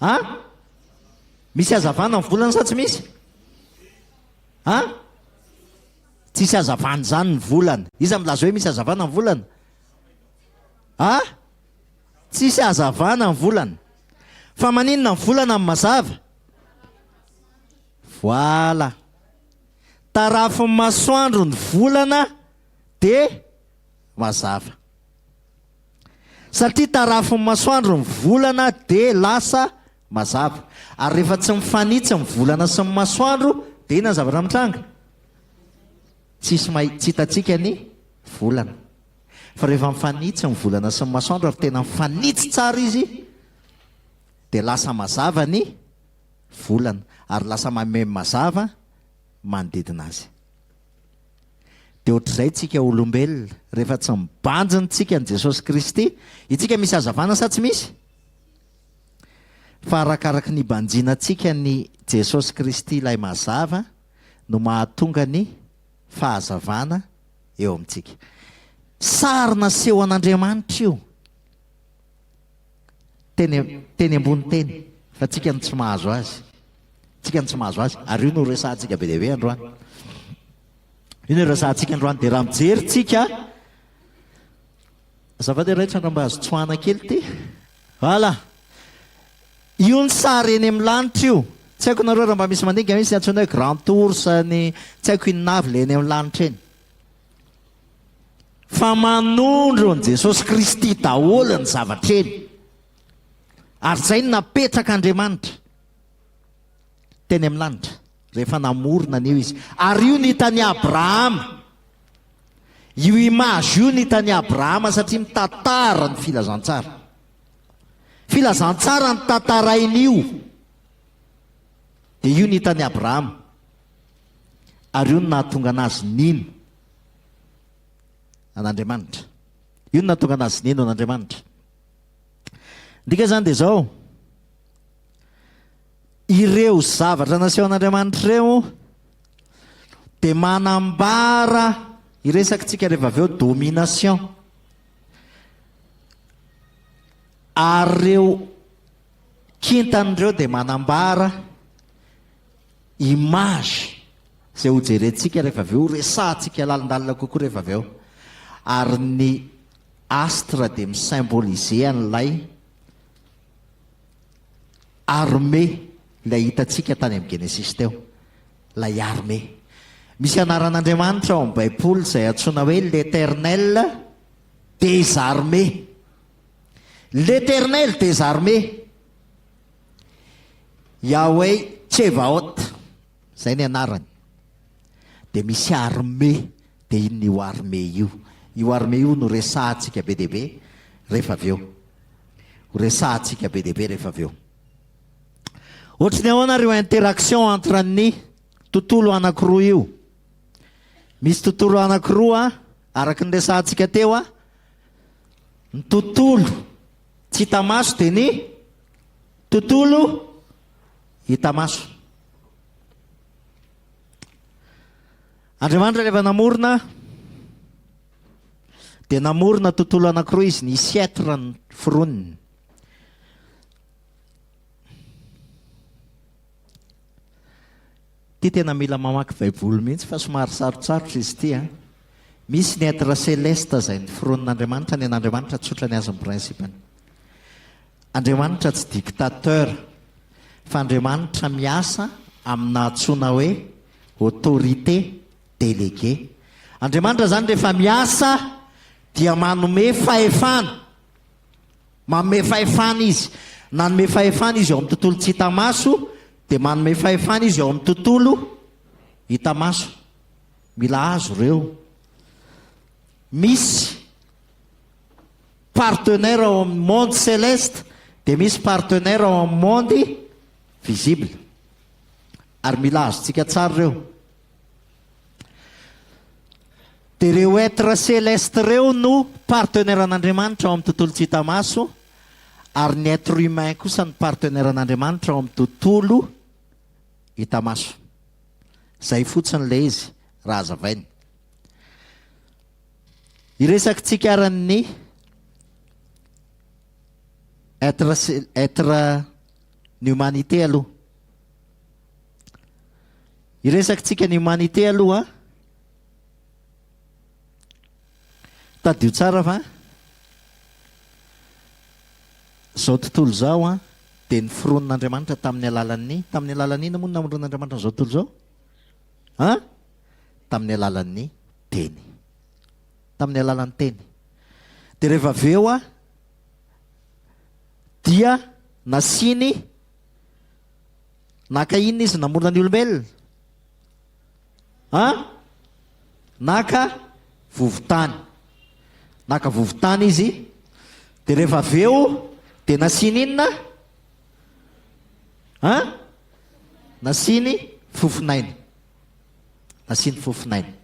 A? Misy hazavana ny volana sa tsy misy? A? Tsisy hazavana izany ny volana. Iza milaza hoe misy hazavana ny volana? A? Tsisy hazavana ny volana. Fa maninona ny volana no mazava? Voilà. Tarafin'ny masoandro ny volana dia mazava. Satria tarafin'ny masoandro ny volana dia lasa mazava. Ary rehefa tsy mifanitsy ny volana sy ny masoandro dia inona ny zavatra mitranga? Tsisy mahi-, tsy hitantsika ny volana. Fa rehefa mifanitsy ny volana sy ny masoandro ary tena mifanitsy tsara izy dia lasa mazava ny volana ary lasa manome mazava manodidina azy. Dia ohatr'izay tsika olombelona, rehefa tsy mibanjina tsika an'i Jesosy Kristy, itsika misy hazavana sa tsy misy? Fa arakaraky ny ibanjinantsika ny Jesosy Kristy ilay mazava no mahatonga ny fahazavana eo amintsika. Sary nasehon'Andriamanitra io teny teny ambony teny fa tsika no tsy mahazo azy. Tsika no tsy mahazo azy ary io no resahantsika be dia be androany. Io no resahantsika androany dia raha mijery tsika Azafady raitra raha mba azo tsoahana kely ity. Voilà. Io ny sary eny amin'ny lanitra io. Tsy haiko nareo raha mba misy mandinika misy ny antsoina hoe grand ours ny tsy haiko inona avy le eny amin'ny lanitra eny. Fa manondro an'i Jesosy Kristy daholo ny zavatra eny. Ary izay no napetrak'Andriamanitra teny amin'ny lanitra rehefa namorona an'io izy. Ary io no hitan'i Abrahama. Io image io no hitan'i Abrahama satria mitantara ny filazantsara. Filazantsara no tantarain'io. Dia io no hitan'i Abrahama. Ary io no nahatonga anazy nino an'Andriamanitra. Io no nahatonga anazy nino an'Andriamanitra. Ny dika izany dia izao. Ireo zavatra nasehon'Andriamanitra ireo dia manambara, hiresaka tsika rehefa avy eo, domination. Ary ireo kintana ireo dia manambara image izay hojerentsika rehefa avy eo, horesahantsika lalindalina kokoa rehefa avy eo. Ary ny astre dia mi-symboliser an'ilay armée ilay hitantsika tany amin'ny Genesisy teo. Ilay armée. Misy anaran'Andriamanitra ao amin'ny Baiboly izay antsoina hoe l'Eternel des armées. L'Eternel des armées. Yahweh Tsevaot. Izay ny anarany. Dia misy armée. Dia inona io armée io? Io armée io no resahantsika be dia be rehefa avy eo. Ho resahantsika be dia be rehefa avy eo. Ohatry ny ahoana ary io interaction entre ny tontolo anankiroa io? Misy tontolo anankiroa araka ny resahantsika teo a. Ny tontolo tsy hita maso dia ny tontolo hita maso. Andriamanitra rehefa namorona dia namorona tontolo anankiroa izy, nisy être ny foroniny. Ity tena mila mamaky baiboly mihitsy fa somary sarotsarotra izy ity an. Misy ny être celeste izay noforonin'Andriamanitra, ny an'Andriamanitra tsotra ny azy ny principe-ny. Andriamanitra tsy dictateur fa Andriamanitra miasa amina antsoina hoe autorité déléguée. Andriamanitra izany rehefa miasa dia manome fahefana. Manome fahefana Izy. Nanome fahefana Izy eo amin'ny tontolo tsy hita maso, dia manome fahefana Izy eo amin'ny tontolo hita maso. Mila azo ireo. Misy partenaire ao amin'ny monde céleste, dia misy partenaire ao amin'ny monde visible. Ary mila azontsika tsara ireo. Dia ireo être céleste ireo no partenaire an'Andriamanitra ao amin'ny tontolo tsy hita maso, ary ny être humain kosa no partenaire an'Andriamanitra ao amin'ny tontolo hita maso. Izay fotsiny ilay izy raha hazavaina. Hiresakitsika ary ny être être. Ny humanité aloha. Hiresaka tsika ny humanité aloha. Tadidio tsara fa izao tontolo izao an, dia noforonin'Andriamanitra tamin'ny alalan'ny, tamin'ny alalan'ny inona moa no namoronan'Andriamanitra an'izao tontolo izao? An? Tamin'ny alalan'ny teny. Tamin'ny alalan'ny teny. Dia rehefa avy eo an, dia nasiany, naka inona izy namorona ny olombelona? An? Naka vovon-tany. Naka vovon-tany izy, dia rehefa avy eo dia nasiany inona? An? Nasiany fofon'aina. Nasiany fofon'aina.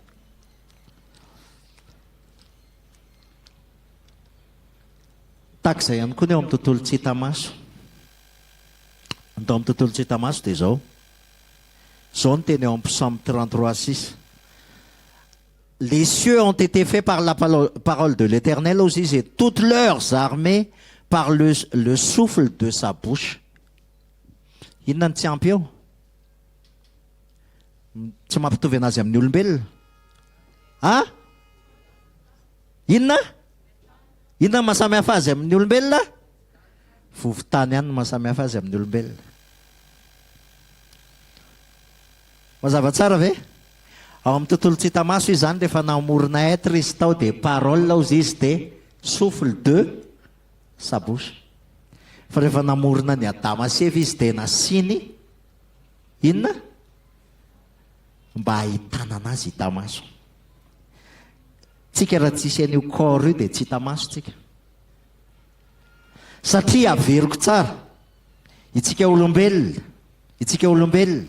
Tahaka izay ihany koa ny ao amin'ny tontolo tsy hita maso. Ny tao amin'ny tontolo tsy hita maso dia izao. Izao ny teny ao amin'ny Psaume 33, 6. Les cieux ont été faits par la parole de l'Éternel hozy izy et toutes leurs armées par le, le souffle de sa bouche. Inona no tsy ampy eo? Tsy mampitovy anazy amin'ny olombelona. Ah? Inona? Inona no mahasamihafa azy amin'ny olombelona? Vovon-tany ihany no mahasamihafa azy amin'ny olombelona. Mazava tsara ve? Ao amin'ny tontolo tsy hita maso izy izany rehefa namorona être izy tao dia parole hozy izy dia souffle de sa bouche. Fa rehefa namorona an'i Adama sy Eva izy dia nasiany inona? Mba hahitana anazy hita maso. Tsika raha tsisy an'io corps io dia tsy hita maso tsika. Satria averiko tsara, itsika olombelona, itsika olombelona,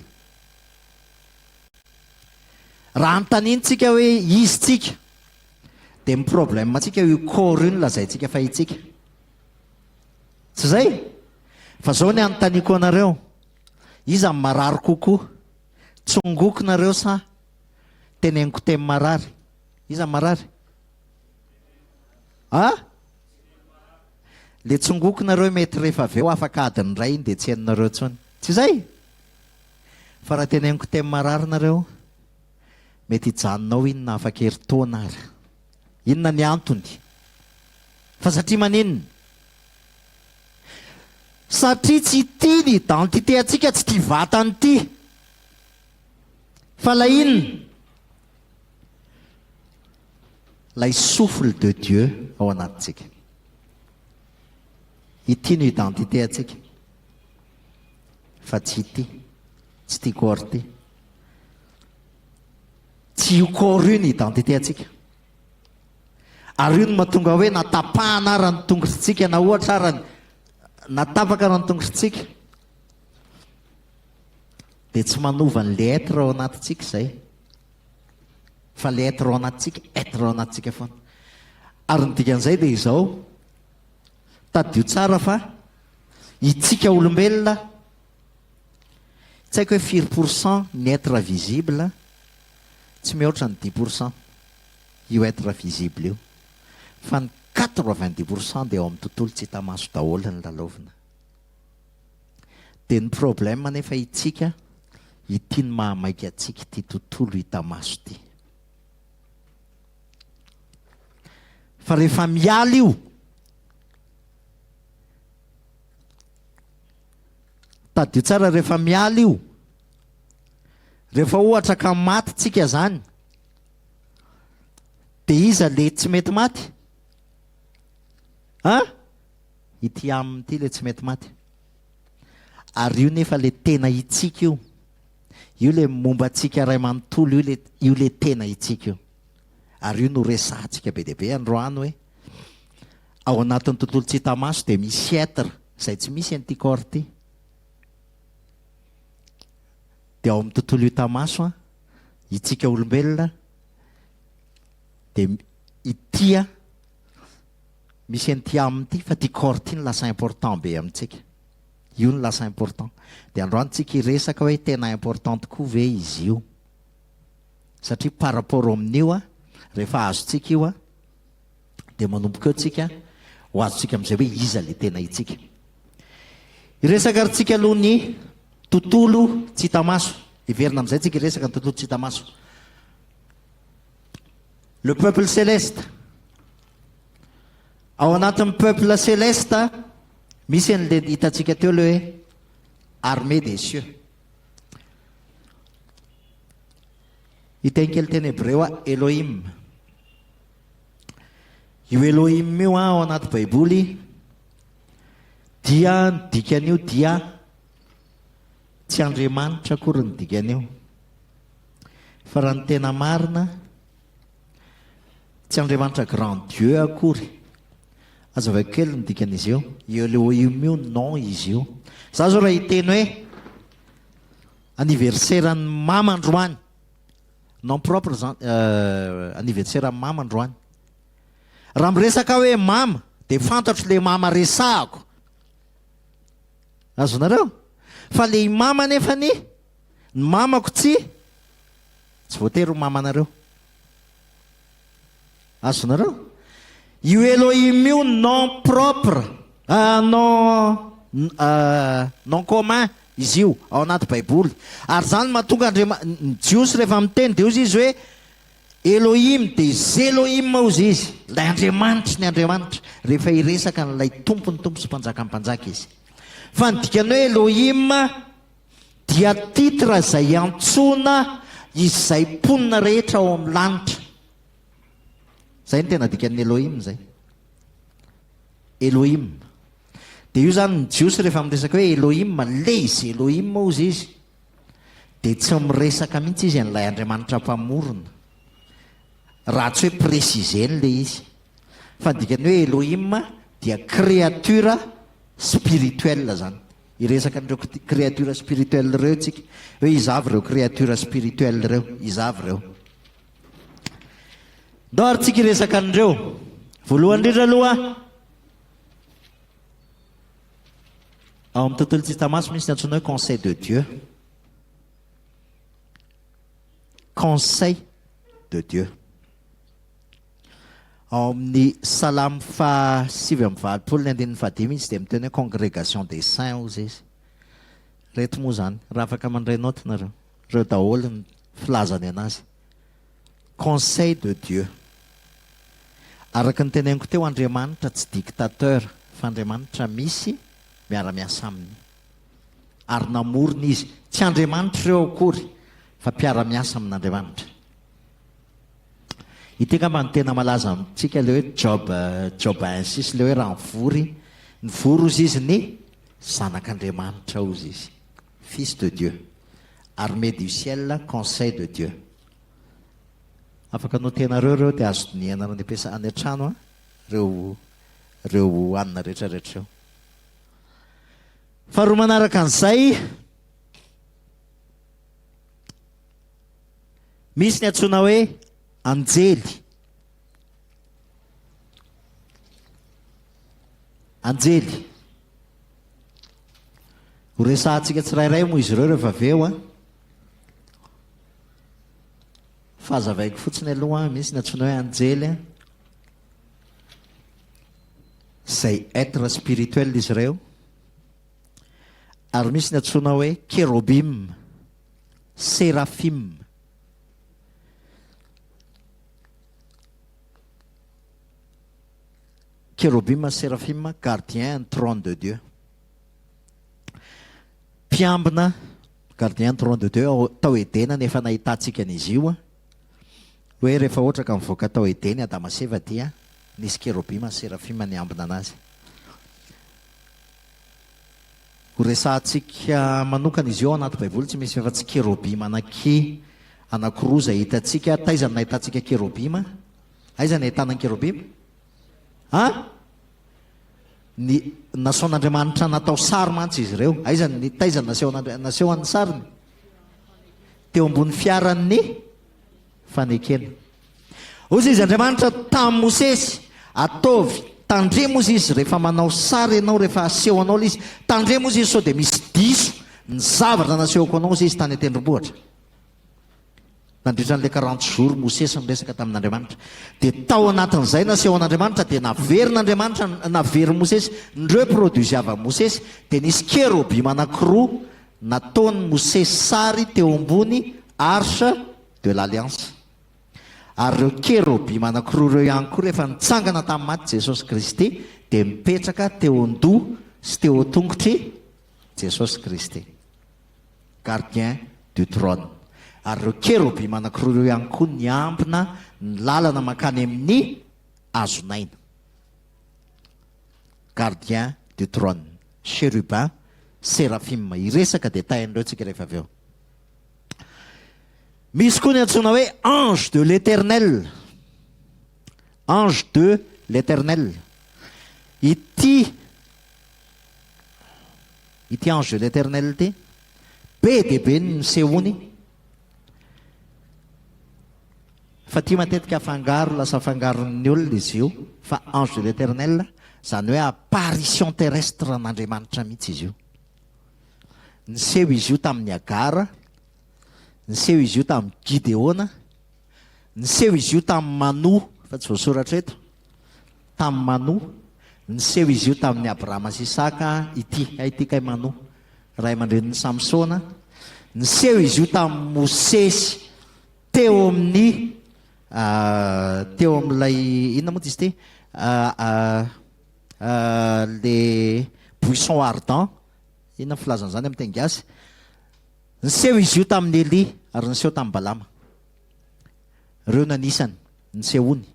raha anontaniantsika hoe izy tsika, dia ny problème tsika io corps io no lazaintsika fa itsika. Tsy zay? Fa zao ny anontaniako anareo, iza no marary kokoa? Tsongoko nareo sa teneniko teny marary? Iza no marary? A? Le tsongoko nareo mety rehefa avy eo afaka adiny iray iny dia tsy henonareo intsony. Tsy izay? Fa raha teneniko teny marary nareo, mety hijanona ao iny na afaka herintaona ary. Inona ny antony? Fa satria maninona? Satria tsy ity ny identité antsika, tsy ity vatana ity. Fa ilay inona? Ilay souffle de Dieu ao anatintsika. Ity no identité antsika. Fa tsy ity. Tsy ity corps ity. Tsy io corps io ny identité antsika. Ary io no mahatonga hoe na tapahana ara ny tongotritsika na ohatra ara na tapaka ara ny tongotritsika dia tsy manova ny le être ao anatintsika izay. Fa le être ao anatintsika, être ao anatintsika foana. Ary ny dikan'izay dia izao, tadidio tsara fa itsika olombelona, tsy haiko hoe firy pour cent ny être visible, tsy mihoatra ny dix pour cent io être visible io. Fa ny quatre-vingt-dix pour cent dia ao amin'ny tontolo tsy hita maso daholo ny lalaovina. Dia ny problème anefa itsika, ity no mahamaika antsika ity tontolo hita maso ity. Fa rehefa miala io, tadidio tsara rehefa miala io, rehefa ohatra ka maty tsika zany, dia iza le tsy mety maty? An? Ity aminy ity le tsy mety maty. Ary io nefa le tena itsika io. Io le momba antsika ray manontolo io le io le tena itsika io. Ary io no resahantsika be dia be androany hoe ao anatin'ny tontolo tsy hita maso dia misy être izay tsy misy an'ity corps ity. Dia ao amin'ny tontolo hita maso an, itsika olombelona dia ity an Misy an'ity âme ity fa ity corps ity no lasa important be amintsika. Io no lasa important. Dia androany tsika hiresaka hoe tena important tokoa ve izy io. Satria par rapport amin'io a, rehefa azontsika io a, dia manomboka eo tsika ho azontsika amin'izay hoe iza le tena itsika. Hiresaka ary tsika aloha ny tontolo tsy hita maso. Hiverina amin'izay tsika hiresaka ny tontolo tsy hita maso. Le peuple céleste. Ao anatin'ny peuple céleste misy an'le hitantsika teo le hoe armée des cieux. Hiteny kely teny hebreo aho, Elohim. Io Elohim io ao anaty Baiboly dia ny dikan'io dia tsy Andriamanitra akory ny dikan'io. Fa raha ny tena marina, tsy Andriamanitra grand Dieu akory. Azavaiko kely ny dikan'izy io. Io Elohim io nom izy io. Za zao raha hiteny hoe anniversaire-n'ny mama androany. Nom propre zany, anniversaire-n'ny mama androany. Raha miresaka hoe mama dia fantatro le mama resahako. Azonareo? Fa le i mama nefany, ny mamako tsy tsy voatery ho mamanareo. Azonareo? Io Elohim io nom propre, nom nom commun izy io ao anaty baiboly. Ary izany no mahatonga Andriama-, ny Jiosy rehefa miteny dia hozy izy hoe Elohim dia Zelohim hozy izy, ilay Andriamanitry ny andriamanitra, rehefa hiresaka an'ilay Tompon'ny tompo sy Mpanjakan'ny mpanjaka izy. Fa ny dikan'ny hoe Elohim dia titre izay iantsoana izay mponina rehetra ao amin'ny lanitra. Izay no tena dikan'ny Elohim izay. Elohim. Dia io izany ny Jiosy rehefa miresaka hoe Elohim, les Elohim hozy izy. Dia tsy miresaka mihitsy izy an'ilay Andriamanitra Mpamorona, raha tsy hoe préciser-ny ilay izy. Fa ny dikan'ny hoe Elohim dia créature spirituelle izany. Hiresaka an'ireo créature spirituelle ireo isika, hoe iza avy ireo créature spirituelle ireo, iza avy ireo. Ndao ary tsika hiresaka an'ireo. Voalohany indrindra aloha, Ao amin'ny tontolo tsy hita maso misy ny antsoina hoe conseil de Dieu. Conseil de Dieu. Ao amin'ny Salamo faha 89 ny andininy fahadimy izy dia miteny hoe congrégation des saints hozy izy. Reto moa izany, raha afaka mandray naoty nareo. Ireo daholo ny filazany anazy. Conseil de Dieu. Araka ny teneniko teo Andriamanitra tsy dictateur fa Andriamanitra misy miara-miasa aminy. Ary namorona izy. Tsy Andriamanitra ireo akory fa mpiara-miasa amin'Andriamanitra. Ity angamba no tena malaza amintsika ilay hoe Job Job 1 6 ilay hoe raha nivory nivory hozy izy ny zanak'Andriamanitra hozy izy. Fils de Dieu. Armée du ciel, conseil de Dieu. Afaka notenareo ireo dia azo dinihana any am-piasa any an-trano an, ireo ireo hanina rehetra rehetra ireo. Faharoa manaraka an'izay, misy ny antsoina hoe anjely. Anjely. Ho resahantsika tsirairay moa izy ireo rehefa avy eo an. Fa hazavaiko fotsiny aloha, misy ny antsoina hoe anjely, izay être spirituel izy ireo, ary misy ny antsoina hoe kerobim, serafim. Kerobim, serafim, gardien ny trône de Dieu. Mpiambina, gardien trône de Dieu, ao, tao Edena no efa nahitantsika an'izy io, hoe rehefa ohatra ka nivoaka tao Edena i Adama sy Eva dia nisy kerobima sy serafima niambina anazy. Ho resahantsika manokana izy io ao anaty Baiboly, tsy misy afa-tsy kerobima anaky anankiroa izay hitantsika. Taiza no nahitantsika kerobima? Aiza no ahitana ny kerobima? An? Ny nasaon'Andriamanitra natao sary mantsy izy ireo. Aiza ny taiza no nasehon'Andri- nasehony ny sariny? Teo ambony fiaran'ny fanekena. Hoy izy Andriamanitra tamin'i Mosesy, ataovy, tandremo hozy izy rehefa manao sary ianao, rehefa aseho anao ilay izy, tandremo hozy izy sao dia misy diso ny zavatra nasehoko anao hozy izy tany an-tendrombohitra. Nandritra an'ilay quarante jours Mosesy niresaka tamin'Andriamanitra. Dia tao anatin'izay nasehon'Andriamanitra dia naverin'Andriamanitra, naverin'i Mosesy, ni-reproduisiavan'i Mosesy, dia nisy kerobima anankiroa nataon'i Mosesy sary teo ambony arche de l'alliance. Ary ireo kerobima anankiroa ireo ihany koa rehefa nitsangana tamin'ny maty Jesosy Kristy dia mipetraka teo an-doha sy teo an-tongotr'i Jesosy Kristy. Gardien du trône. Ary ireo kerobima anankiroa ireo ihany koa niambina ny lalana mankany amin'ny hazon'aina. Gardien du trône. Chérubin, Seraphim. Hiresaka détail an'ireo tsika rehefa avy eo. Misy koa ny antsoina hoe ange de l'Eternel. Ange de l'Eternel. Ity ity ange de l'Eternel ity, be dia be ny nisehoany, fa ity matetika afangaro, lasa afangaron'ny olona izy io, fa ange de l'Eternel, izany hoe apparition terrestre an'Andriamanitra mihitsy izy io. Niseho izy io tamin'i Hagara, niseho izy io tamin'i Gideona, niseho izy io tamin'i Manoa, fa tsy voasoratra eto, tamin'i Manoa, niseho izy io tamin'i Abrahama sy Isaka, ity, hay ity kay Manoa, ray aman-drenin'i Samsona, niseho izy io tamin'i Mosesy teo amin'ny teo amin'ilay inona moa izy ity? Le buisson ardent, inona ny filazana izany amin'ny teny gasy? Niseho izy io tamin'i Elia ary niseho tamin'i Balama. Ireo no anisany nisehoany.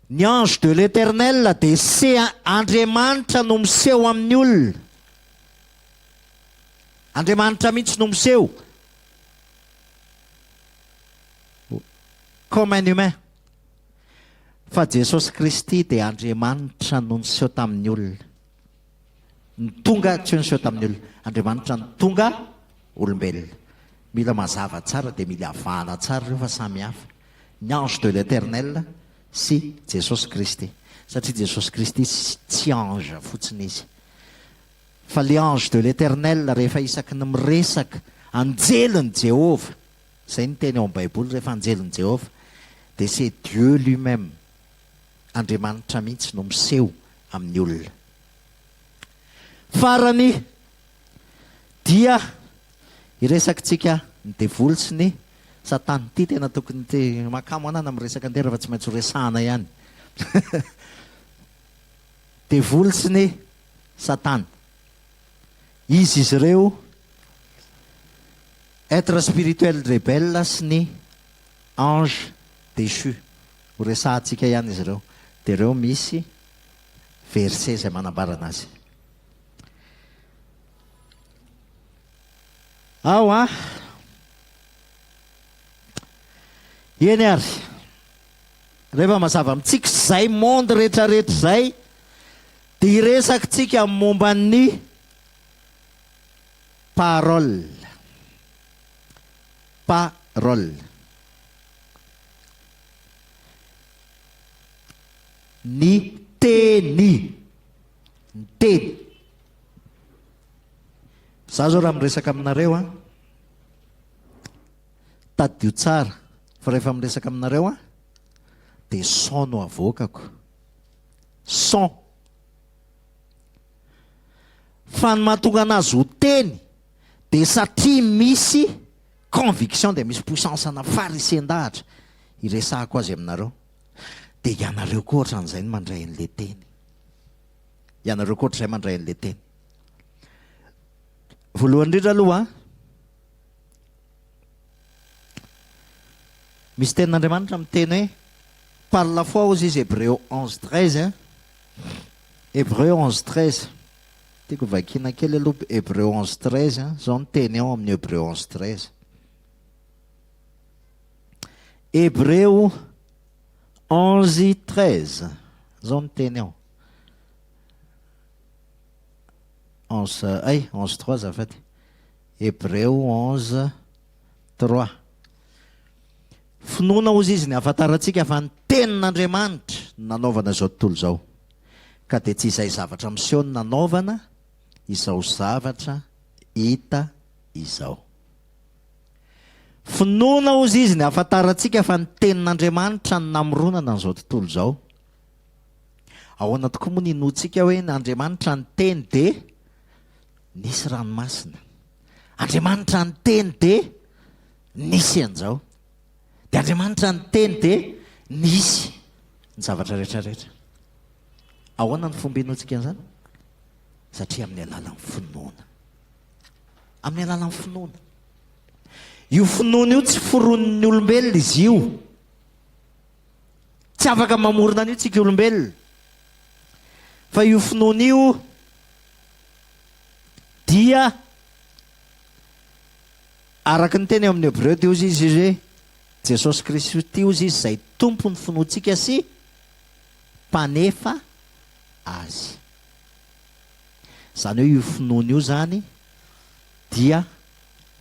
Ny ange de l'Eternel dia se Andriamanitra no miseho amin'ny olona. Andriamanitra mihitsy no miseho. Comme un humain. Fa Jesosy Kristy dia Andriamanitra no niseho tamin'ny olona. Ny tonga, tsy hoe niseho tamin'ny olona, Andriamanitra no tonga olombelona. Mila mazava tsara dia mila avahana tsara ireo fa samy hafa. Ny ange de l'Eternel sy Jesosy Kristy. Satria Jesosy Kristy tsy ange fotsiny izy. Fa le ange de l'Eternel rehefa isaky ny miresaka anjelin'i Jehovah, Izay ny teny ao amin'ny Baiboly rehefa anjelin'i Jehovah dia c'est Dieu lui-même, Andriamanitra mihitsy no miseho amin'ny olona. Farany dia hiresakitsika ny devoly sy ny satana. Ity tena tokony ity mahakamo anah na miresaka an'ity fa tsy maintsy ho resahana ihany. Devoly sy ny satana. Izy izy ireo Être spirituel rebelle sy ny ange déchu. Ho resahantsika ihany izy ireo. Dia ireo misy verset izay manambara anazy. Ao an! Eny ary. Rehefa mazava amintsika izay monde rehetrarehetra izay dia hiresakitsika momba ny Parole. Parole. Ny teny. Ny teny. Za zao raha miresaka aminareo an, tadidio tsara fa rehefa miresaka aminareo an, dia son no avoakako. Son. Fa ny mahatonga anazy ho teny dia satria misy conviction dia misy puissance ana faharesen-dahatra iresahako azy aminareo. Dia ianareo koa ohatran'izay no mandray an'ilay teny. Ianareo koa ohatr'izay mandray an'ilay teny. Voalohany indrindra aloha, misy tenin'Andriamanitra miteny hoe par la foi hozy izy Hebreo 11 13 Hebreu 11 13. Tiako vakiana kely aloha Hebreu 11 13 an. Zao ny teny ao amin'ny Hebreu 11 13. Hebreu 11 13. Zao ny teny ao. 11 ay 11 3 azafady. Hebreu 11 3. Finoana hozy izy ny ahafantarantsika fa ny tenin'Andriamanitra no nanaovana izao tontolo izao. Ka dia tsy izay zavatra miseho no nanaovana izao zavatra hita izao. Finoana hozy izy ny ahafantarantsika fa ny tenin'Andriamanitra no namoronana an'izao tontolo izao. Ahoana tokoa moa ny inoantsika hoe ny Andriamanitra niteny dia nisy ranomasina. Andriamanitra niteny dia nisy an'izao. Dia Andriamanitra niteny dia nisy ny zavatra rehetra rehetra. Ahoana ny fomba inoantsika an'izany? Satria amin'ny alalan'ny finoana. Amin'ny alalan'ny finoana. Io finoana io tsy foronin'ny olombelona izy io. Tsy afaka mamorona an'io tsika olombelona. Fa io finoana io dia araka ny teny ao amin'ny Hebreo dia hozy izy hoe Jesosy Kristy hozy izy izay tompon'ny finoantsika sy mpanefa azy. Izany hoe io finoana io izany dia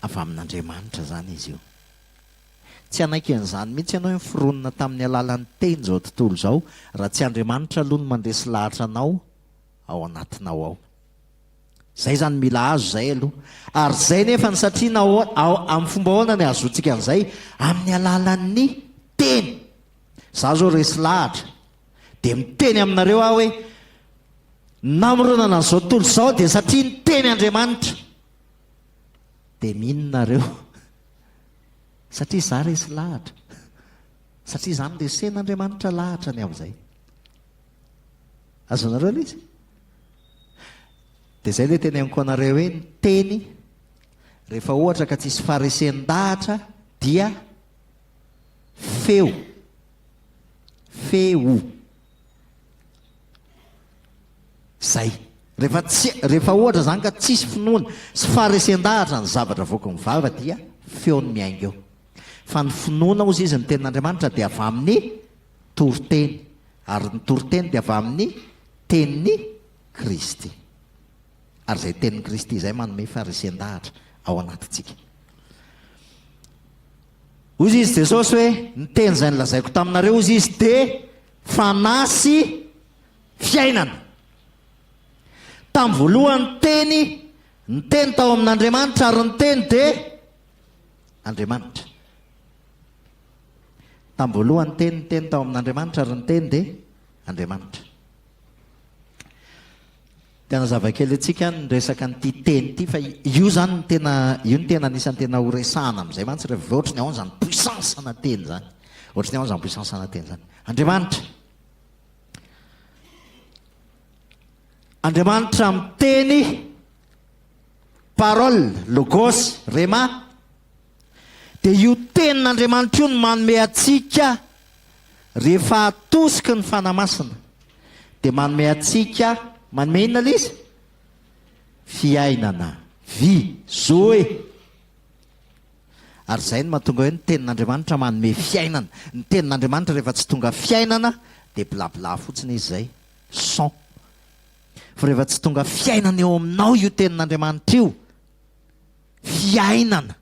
avy amin'Andriamanitra izany izy io. Tsy hanaiky an'izany mihitsy ianao hoe noforonina tamin'ny alalan'ny teny izao tontolo izao raha tsy Andriamanitra aloha no mandresy lahatra anao ao anatinao ao. Izay izany mila azo izay aloha. Ary izay nefa ny satria nahoana, amin'ny fomba ahoana ny ahazoantsika an'izay? Amin'ny alalan'ny teny. Izaho izao resy lahatra. Dia miteny aminareo aho hoe namoronana an'izao tontolo izao dia satria niteny Andriamanitra. Dia mino nareo. Satria izaho resy lahatra. Satria izaho noresen'Andriamanitra lahatra ny amin'izay. Azonareo ilay izy? Dia izay ilay teneniko anareo hoe ny teny rehefa ohatra ka tsisy faharesen-dahatra dia feo. Feo. Zay. Rehefa tsy, rehefa ohatra zany ka tsisy finoana sy faharesen-dahatra ny zavatra avoaky ny vava dia feo no miainga eo. Fa ny finoana hozy izy ny tenin'Andriamanitra dia avy amin'ny toriteny. Ary ny toriteny dia avy amin'ny tenin'i Kristy. Ary izay tenin'i Kristy izay manome faharesen-dahatra ao anatintsika. Hozy izy Jesosy hoe, ny teny izay nolazaiko taminareo hozy izy dia fanahy sy fiainana. Tamin'ny voalohany ny teny, ny teny tao amin'Andriamanitra ary ny teny dia Andriamanitra. Tamin'ny voalohany ny teny, ny teny tao amin'Andriamanitra ary ny teny dia Andriamanitra. Te hanazava kely antsika ny resaka an'ity teny ity fa io zany no tena io no tena anisan'ny tena ho resahana amin'izay mantsy rehefa ohatry ny ahoana izany puissance ana teny izany. Ohatry ny ahoana izany puissance ana teny izany. Andriamanitra. Andriamanitra miteny parole, logos, rhema. Dia io tenin'Andriamanitra io no manome antsika rehefa atosiky ny Fanahy Masina. Dia manome antsika, manome inona ilay izy? Fiainana, vie, zoe. Ary izay no mahatonga hoe ny tenin'Andriamanitra manome fiainana. Ny tenin'Andriamanitra rehefa tsy tonga fiainana dia blabla fotsiny izy izay, son. Fa rehefa tsy tonga fiainana eo aminao io tenin'Andriamanitra io, fiainana.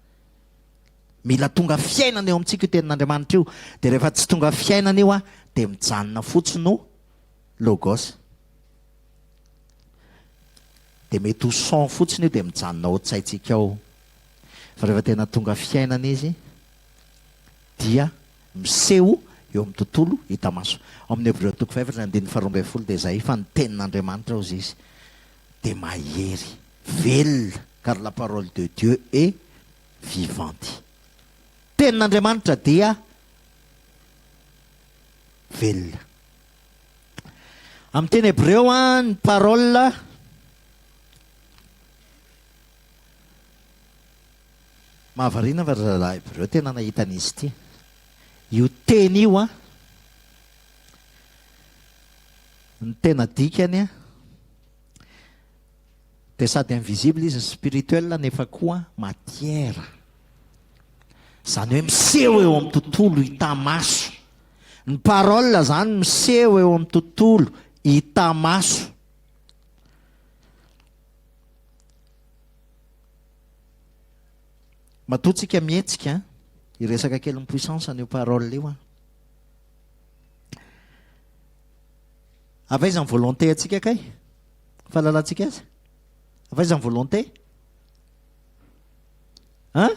Mila tonga fiainana eo amintsika io tenin'Andriamanitra io. Dia rehefa tsy tonga fiainana io dia mijanona fotsiny ho logos. Dia mety ho son fotsiny io dia mijanona ao an-tsaintsika ao. Fa rehefa tena tonga fiainana izy dia miseho eo amin'ny tontolo hita maso. Ao amin'ny Hebreo toko fahefatra ny andininy faharoa ambin'ny folo dia izay fa ny tenin'Andriamanitra hozy izy dia mahery, velona, car la parole de Dieu est vivante. Tenin'Andriamanitra dia velona. Amin'ny teny hebreo ny parole Mahavariana fa ry zalahy hebreo tena nahita an'izy ity. Io teny io an, ny tena dikany an, dia sady invisible izy spirituel nefa koa matière. Izany hoe miseho eo amin'ny tontolo hita maso. Ny parole izany miseho eo amin'ny tontolo hita maso. Matoa tsika mihetsika, hiresaka kely ny puissance an'io parole io aho. Avy aiza ny volonté antsika kay? Fahalalantsika azy? Avy aiza ny volonté? Hein?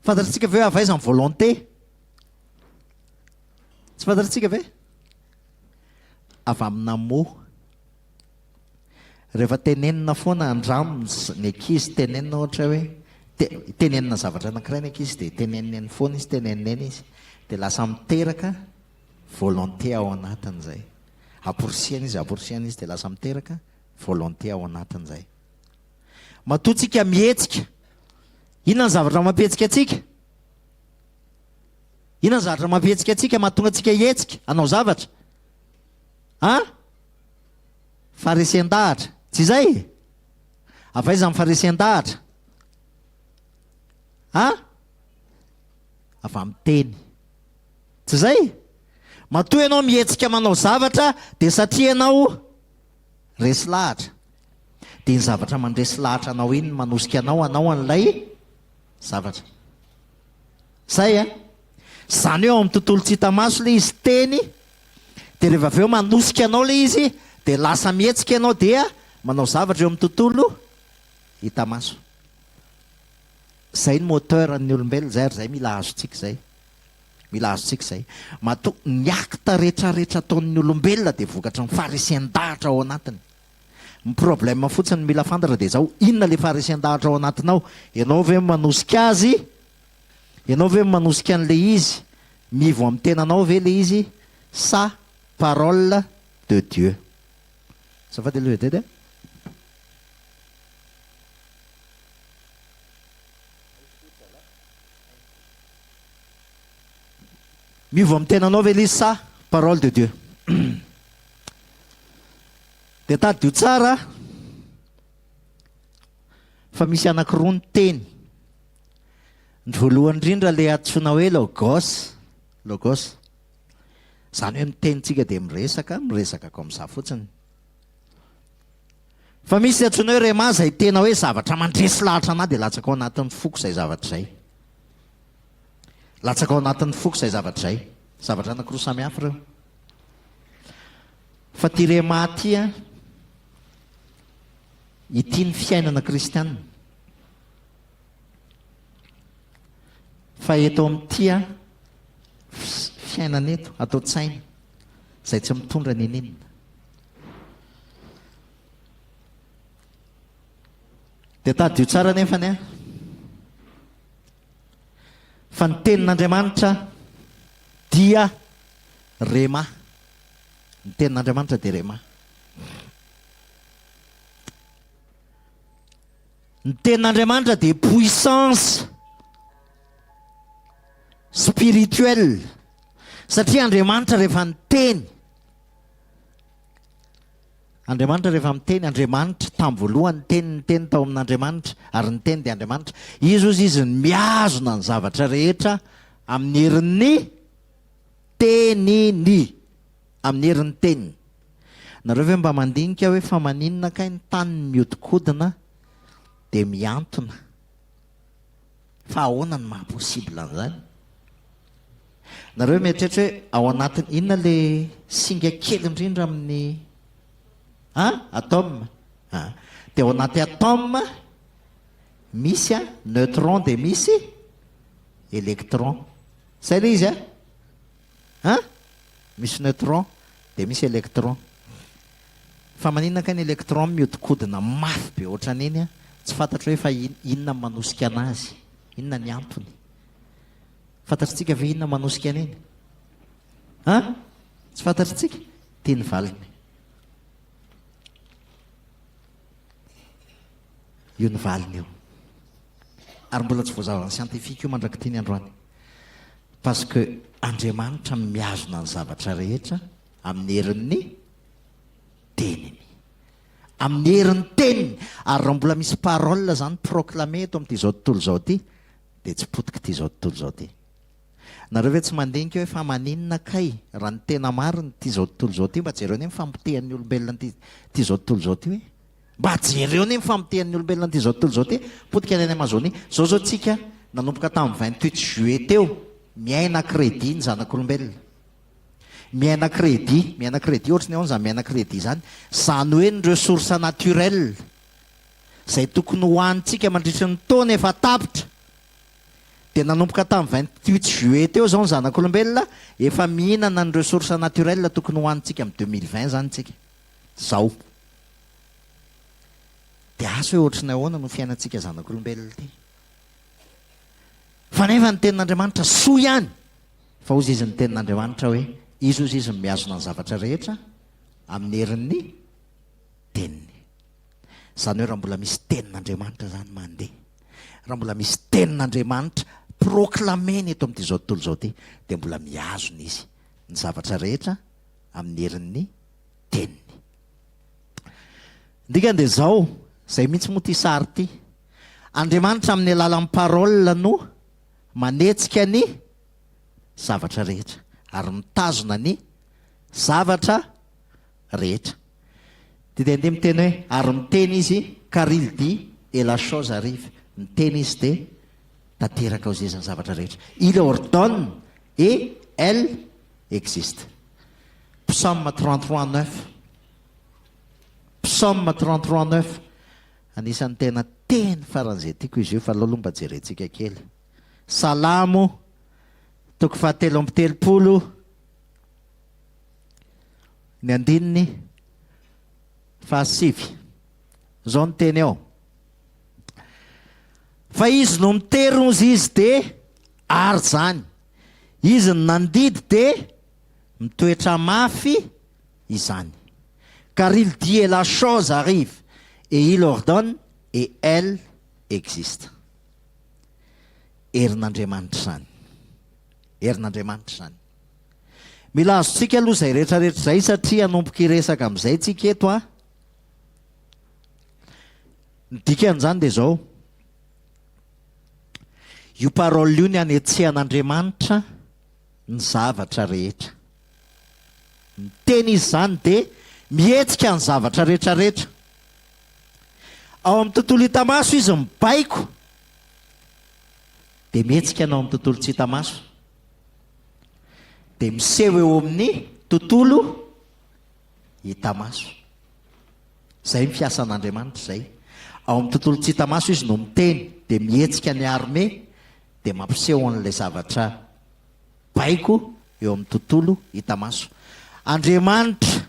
Fantatritsika ve hoe avy aiza ny volonté? Tsy fantatritsika ve? Avy amina mot. Rehefa tenenina foana andramo ny ankizy tenenina ohatra hoe tenenina zavatra anankiray ny ankizy dia tenenina eny foana izy, tenenina eny izy dia lasa miteraka volonté ao anatiny izay. Amporisihana izy, amporisihana izy dia lasa miteraka volonté ao anatiny izay. Matoa tsika mihetsika, inona ny zavatra mampihetsika antsika? Inona ny zavatra mampihetsika antsika, mahatonga antsika hihetsika, hanao zavatra? An? Faharesen-dahatra. Tsy izay? Avy aiza ny faharesen-dahatra? An? Avy amin'ny teny. Tsy izay? Matoa ianao mihetsika manao zavatra dia satria ianao resy lahatra. Dia iny zavatra mandresy lahatra anao iny no manosika anao hanao an'ilay zavatra. Zay an! Izany hoe ao amin'ny tontolo tsy hita maso ilay izy teny, dia rehefa avy eo manosika anao ilay izy, dia lasa mihetsika ianao dia manao zavatra eo amin'ny tontolo hita maso. Izay ny moteur an'ny olombelona izay ary izay mila azontsika izay. Mila azontsika izay. Matoa ny acte rehetrarehetra ataon'ny olombelona dia vokatry ny faharesen-dahatra ao anatiny. Ny problème fotsiny mila fantatra dia izao, inona ilay faharesen-dahatra ao anatinao? Ianao ve no manosika azy? Ianao ve no manosika an'ilay izy? Mivo amin'ny tenanao ve ilay izy sa parole de Dieu? Azafady aloha Eded a. Miova amin'ny tenanao ve ilay izy sa parole de Dieu? Dia tadidio tsara fa misy anankiroa ny teny. Ny voalohany indrindra ilay antsoina hoe logos, logos. Izany hoe miteny tsika dia miresaka, miresaka comme ça fotsiny. Fa misy antsoina hoe rhema izay tena hoe zavatra mandresy lahatra anah dia latsaka ao anatin'ny foko izay zavatra izay. Latsaka ao anatin'ny foko izay zavatra izay. Zavatra anankiroa samy hafa ireo. Fa ity rhema ity an, ity ny fiainana kristiana. Fa eto amin'ity an, fiainana eto, ato an-tsaina, izay tsy mitondra n'inon'inona. Dia tadidio tsara nefany an, fa ny tenin'Andriamanitra dia rhema. Ny tenin'Andriamanitra dia rhema. Ny tenin'Andriamanitra dia puissance spirituelle. Satria Andriamanitra rehefa niteny, Andriamanitra rehefa miteny, Andriamanitra, tamin'ny voalohany ny teny, ny teny tao amin'Andriamanitra, ary ny teny dia Andriamanitra. Izy hozy izy no mihazona ny zavatra rehetra amin'ny herin'ny teniny. Amin'ny herin'ny teniny. Nareo ve mba mandinika hoe fa maninona kay ny tany miodikodina dia mihantona? Fa ahoana no maha possible an'izany? Nareo mieritreritra hoe ao anatin inona le singa kely indrindra amin'ny an? Atome? An. Dia ao anaty atome misy an, neutron dia misy électron. Zay le izy an? An? Misy neutron dia misy électron. Fa maninona kay ny électron miodikodina mafy be ohatran'iny an? Tsy fantatro hoe fa inona no manosika anazy? Inona ny antony? Fantatritsika ve inona manosika an'iny? An? Tsy fantatritsika? Ity ny valiny. Io ny valiny io. Ary mbola tsy voazavan'ny scientifique io mandrak'ity ny androany. Parce que Andriamanitra mihazona ny zavatra rehetra amin'ny herin'ny teniny. Amin'ny herin'ny teniny. Ary raha mbola misy parole zany proclamé eto amin'ity izao tontolo izao ity, dia tsy potika ity izao tontolo izao ity. Nareo ve tsy mandinika hoe fa maninona kay raha ny tena marina ity izao tontolo izao ity mba jereo anie ny famotehan'ny olombelona an'ity ity izao tontolo izao ity hoe mba jereo anie ny famotehan'ny olombelona an'ity izao tontolo izao ity potika ny any Amazonie izao izao tsika nanomboka tamin'ny 28 juillet teo miaina crédit ny zanak'olombelona miaina crédit miaina crédit ohatry ny ahoana izany miaina crédit izany izany hoe ny ressources naturelles Izay tokony ho hanintsika mandritry ny taona efa tapitra. Dia nanomboka tamin'ny 28 juillet teo izao ny zanak'olombelona efa mihinana ny ressources naturelles tokony hohanintsika amin'ny 2020 izany tsika. Zao. Dia asa hoe ohatry ny ahoana no fiainantsika zanak'olombelona ity. Fa nefa ny tenin'Andriamanitra soa ihany fa hozy izy ny tenin'Andriamanitra hoe izy hozy izy no mihazona ny zavatra rehetra amin'ny herin'ny teniny. Izany hoe raha mbola misy tenin'Andriamanitra izany mandeha, raha mbola misy tenin'Andriamanitra proclamena eto amin'ity izao tontolo izao ity dia mbola mihazona izy ny zavatra rehetra amin'ny herin'ny teniny. Ny dikany dia izao, izay mihitsy moa ity sary ity. Andriamanitra amin'ny alalan'ny parole no manetsika ny zavatra rehetra ary mitazona ny zavatra rehetra. Dia dia andeha miteny hoe ary miteny izy car il dit et la chose arrive. Miteny izy dia tanteraka ao izy ny zavatra rehetra. Il ordonne et elle existe. Psaume 33 9. Psaume 33 9. Anisan'ny tena teny faran'izay tiako izy io fa aleo aloha mba jerentsika kely. Salamo toko fahatelo amby 30 ny andininy fahasivy. Izao ny teny ao. Fa izy no mitery hozy izy de ary izany. Izy no nandidy de mitoetra mafy izany. Car il dit et la chose arrive, et il ordonne et elle existe. Herin'Andriamanitra izany. Herin'Andriamanitra izany. Mila azontsika aloha izay rehetra rehetra izay satria hanomboka hiresaka amin'izay tsika eto a. Ny dikan'izany dia izao. Io parole io ny anetsehan'Andriamanitra ny zavatra rehetra. Miteny izy izany dia mihetsika ny zavatra rehetra rehetra. Ao amin'ny tontolo hita maso izy mibaiko dia mihetsika ny ao amin'ny tontolo tsy hita maso. Dia miseho eo amin'ny tontolo hita maso. Izay ny fiasan'Andriamanitra izay. Ao amin'ny tontolo tsy hita maso izy no miteny dia mihetsika ny armée dia mampiseho an'ilay zavatra baiko eo amin'ny tontolo hita maso. Andriamanitra,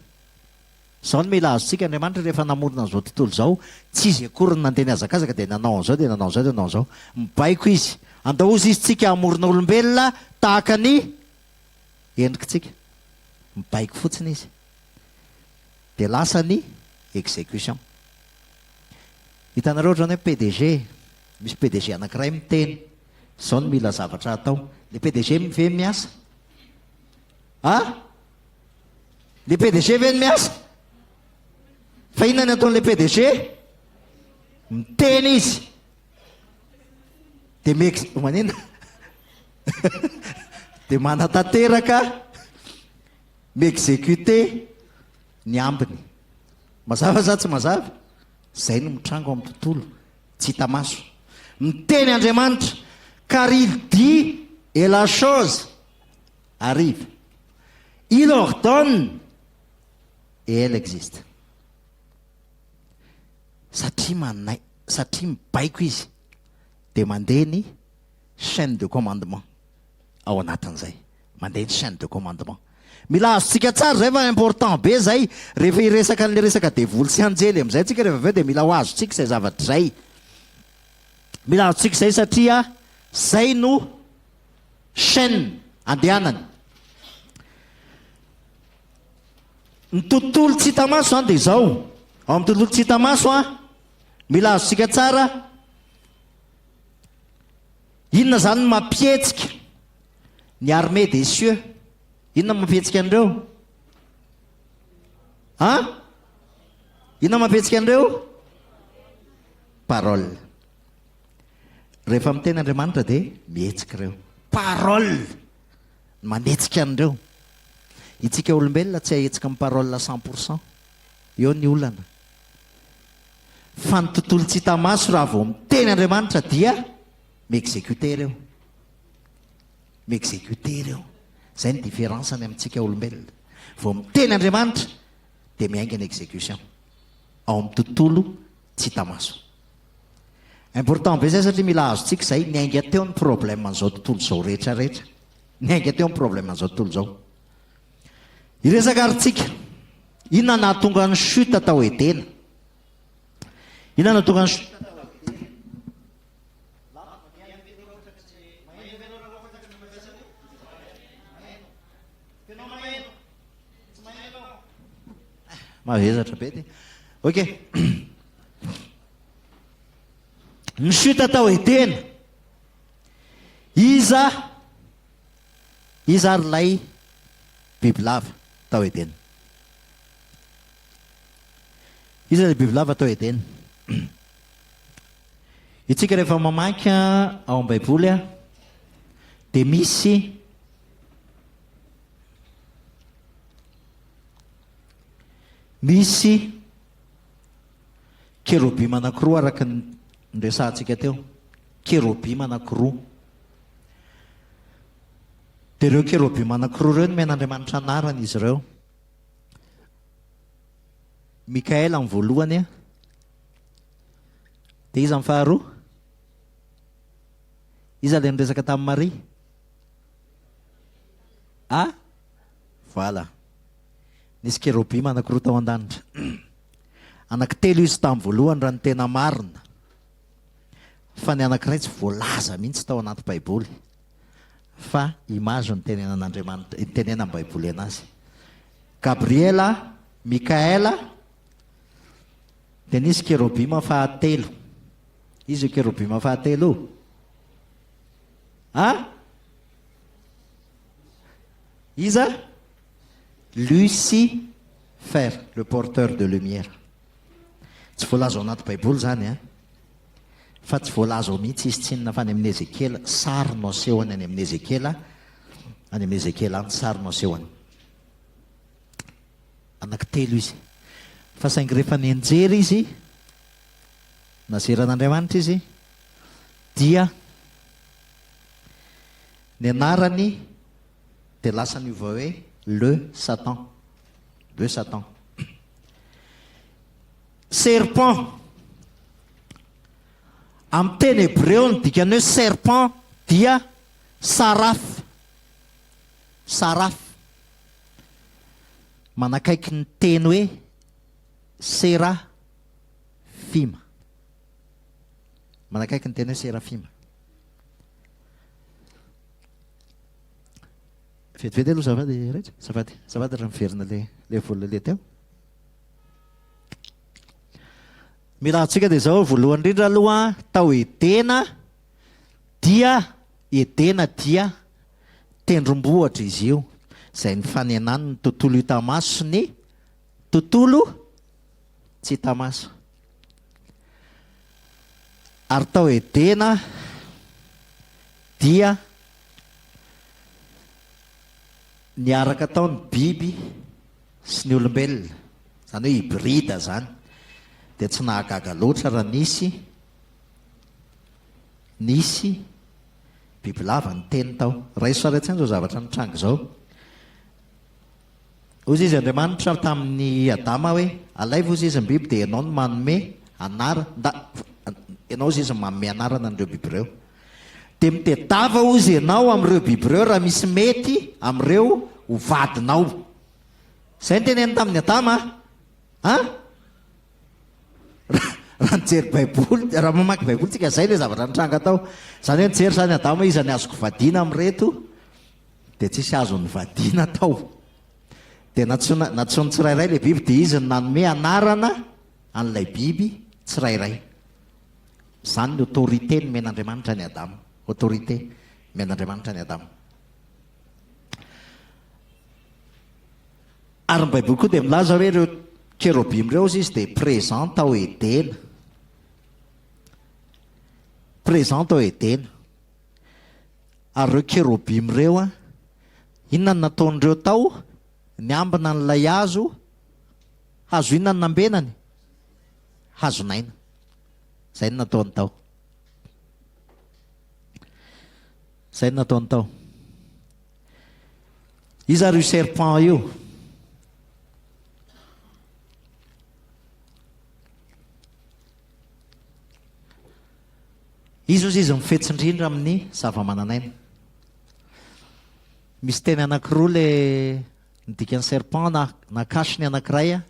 izao no mila azontsika, Andriamanitra rehefa namorona an'izao tontolo izao, tsy izy akory no nandeha nihazakazaka dia nanao an'izao dia nanao an'izao dia nanao an'izao. Mibaiko izy. Andao hozy izy tsika hamorona olombelona tahaka ny endrikitsika. Mibaiko fotsiny izy. Dia lasa ny exécution. Hitanareo ohatran'ny hoe PDG, misy PDG anankiray miteny, izao no mila zavatra atao. Le PDG ve miasa? A? Le PDG ve no miasa? Fa inona ny ataon'le PDG? Miteny izy. Dia mi manina? Dia manatanteraka, mi-exécuter ny ambiny. Mazava sa tsy mazava? Izay no mitranga ao amin'ny tontolo tsy hita maso. Miteny Andriamanitra, car il dit et la chose arrive. Il ordonne et elle existe. Satria manay, satria mibaiko izy dia mandeha ny chaîne de commandement ao anatin'izay. Mandeha ny chaîne de commandement. Mila azontsika tsara izay fa important be izay. Rehefa hiresaka an'ilay resaka devoly sy anjely amin'izay tsika rehefa avy eo dia mila ho azontsika izay zavatra izay. Mila azontsika izay satria izay no chaîne andehanany. Ny tontolo tsy hita maso izany dia izao. Ao amin'ny tontolo tsy hita maso an, mila azontsika tsara inona izany no mampihetsika Ny armée des cieux. Inona no mampihetsika an'ireo? An? Inona no mampihetsika an'ireo? Parole. Rehefa miteny Andriamanitra dia mihetsika ireo. Parole no manetsika an'ireo. Itsika olombelona tsy ahetsika amin'ny parole 100%. Eo ny olana. Fa ny tontolo tsy hita maso raha vao miteny Andriamanitra dia mi-executer ireo. Mi-executer ireo. Izay ny différence-ny amintsika olombelona. Vao miteny Andriamanitra dia miainga ny execution. Ao amin'ny tontolo tsy hita maso. Important be izay satria mila azontsika izay, niainga teo ny problème an'izao tontolo izao rehetra rehetra. Niainga teo ny problème an'izao tontolo izao. Hiresaka ary tsika, inona nahatonga ny chute tao Edena? Inona nahatonga ny chute tao Edena? Mavesatra be ty. Ok. Ny chute tao Edena. Iza iza ary ilay bibilava tao Edena? Iza ilay bibilava tao Edena? Itsika rehefa mamaky ao amin'ny Baiboly dia misy Misy kerobima anankiroa araka ny niresahantsika teo. Kerobima anankiroa. Dia ireo kerobima anankiroa ireo nomen'Andriamanitra anarana izy ireo. Mikaela ny voalohany, dia iza ny faharoa? Iza ilay niresaka tamin'i Maria? Ah? Voilà. Nisy kerobima anankiroa tao an-danitra. Anankitelo izy tamin'ny voalohany raha ny tena marina. Fa ny anankiray tsy voalaza mihitsy tao anaty Baiboly. Fa image no tenenan'Andriamanitra, itenenan'ny Baiboly anazy. Gabriela, Mikaela, dia nisy kerobima fahatelo. Iza io kerobima fahatelo io? Ah? Iza? Lucifer, le porteur de lumière. Tsy voalaza ao anaty Baiboly izany an. Fa tsy voalaza ao mihitsy izy tsinona fa any amin'ny Ezekiela, sary no asehony any amin'ny Ezekiela, any amin'ny Ezekiela any sary no asehony. Anankitelo izy. Fa saingy rehefa nianjera izy, nazeran'Andriamanitra izy, dia Ny anarany dia lasa niova hoe le Satan. Le Satan. Serpent. Amin'ny teny hebreo ny dikan'ny hoe serpent dia saraf. Saraf. Manakaiky ny teny hoe serafima. Manakaiky ny teny hoe serafima. Vetivety aloha azafady Reja, azafady, azafady raha miverina le le vola le teo. Mila antsika dia izao voalohany indrindra aloha tao Edena dia Edena dia tendrombohitra izy io izay nifanenany ny tontolo hita maso sy ny tontolo tsy hita maso. Ary tao Edena dia niaraka tao ny biby sy ny olombelona, izany hoe hybride izany, dia tsy nahagaga loatra raha nisy nisy bibilava niteny tao. Raiso sary an-tsaina izao zavatra nitranga izao. Hozy izy Andriamanitra tamin'i Adama hoe, Alaivo hozy izy ny biby dia ianao no manome anara, nda, ianao hozy izy no manome anarana an'ireo biby ireo. Dia mitedava hozy ianao amin'ireo biby ireo raha misy mety amin'ireo ho vadinao. Izay no teneniny tamin'i Adama an! Raha nijery Baiboly, raha mamaky Baiboly tsika, izay ilay zavatra nitranga tao. Izany hoe nijery izany Adama hoe iza ny azoko vadiana amin'ireto. Dia tsisy azony vadiana tao. Dia nantsoina, nantsoiny tsirairay ilay biby, dia izy no nanome anarana an'ilay biby tsirairay. Izany ny autorité nomen'Andriamanitra an'i Adama. Autorité nomen'Andriamanitra an'i Adama. Ary ny Baiboly koa dia milaza hoe ireo kerobima ireo hozy izy dia présent tao Edena. Présent tao Edena. Ary ireo kerobima ireo an, inona no nataon'ireo tao? Niambina an'ilay hazo, hazo inona no nambenany? Hazon'aina. Izay no nataony tao. Izay no nataony tao. Iza ary io serpent io? Izy hozy izy mifetsy indrindra amin'ny zava-manan'aina. Misy teny anankiroa le ny dikan'ny serpent na na cache ny anankiray a,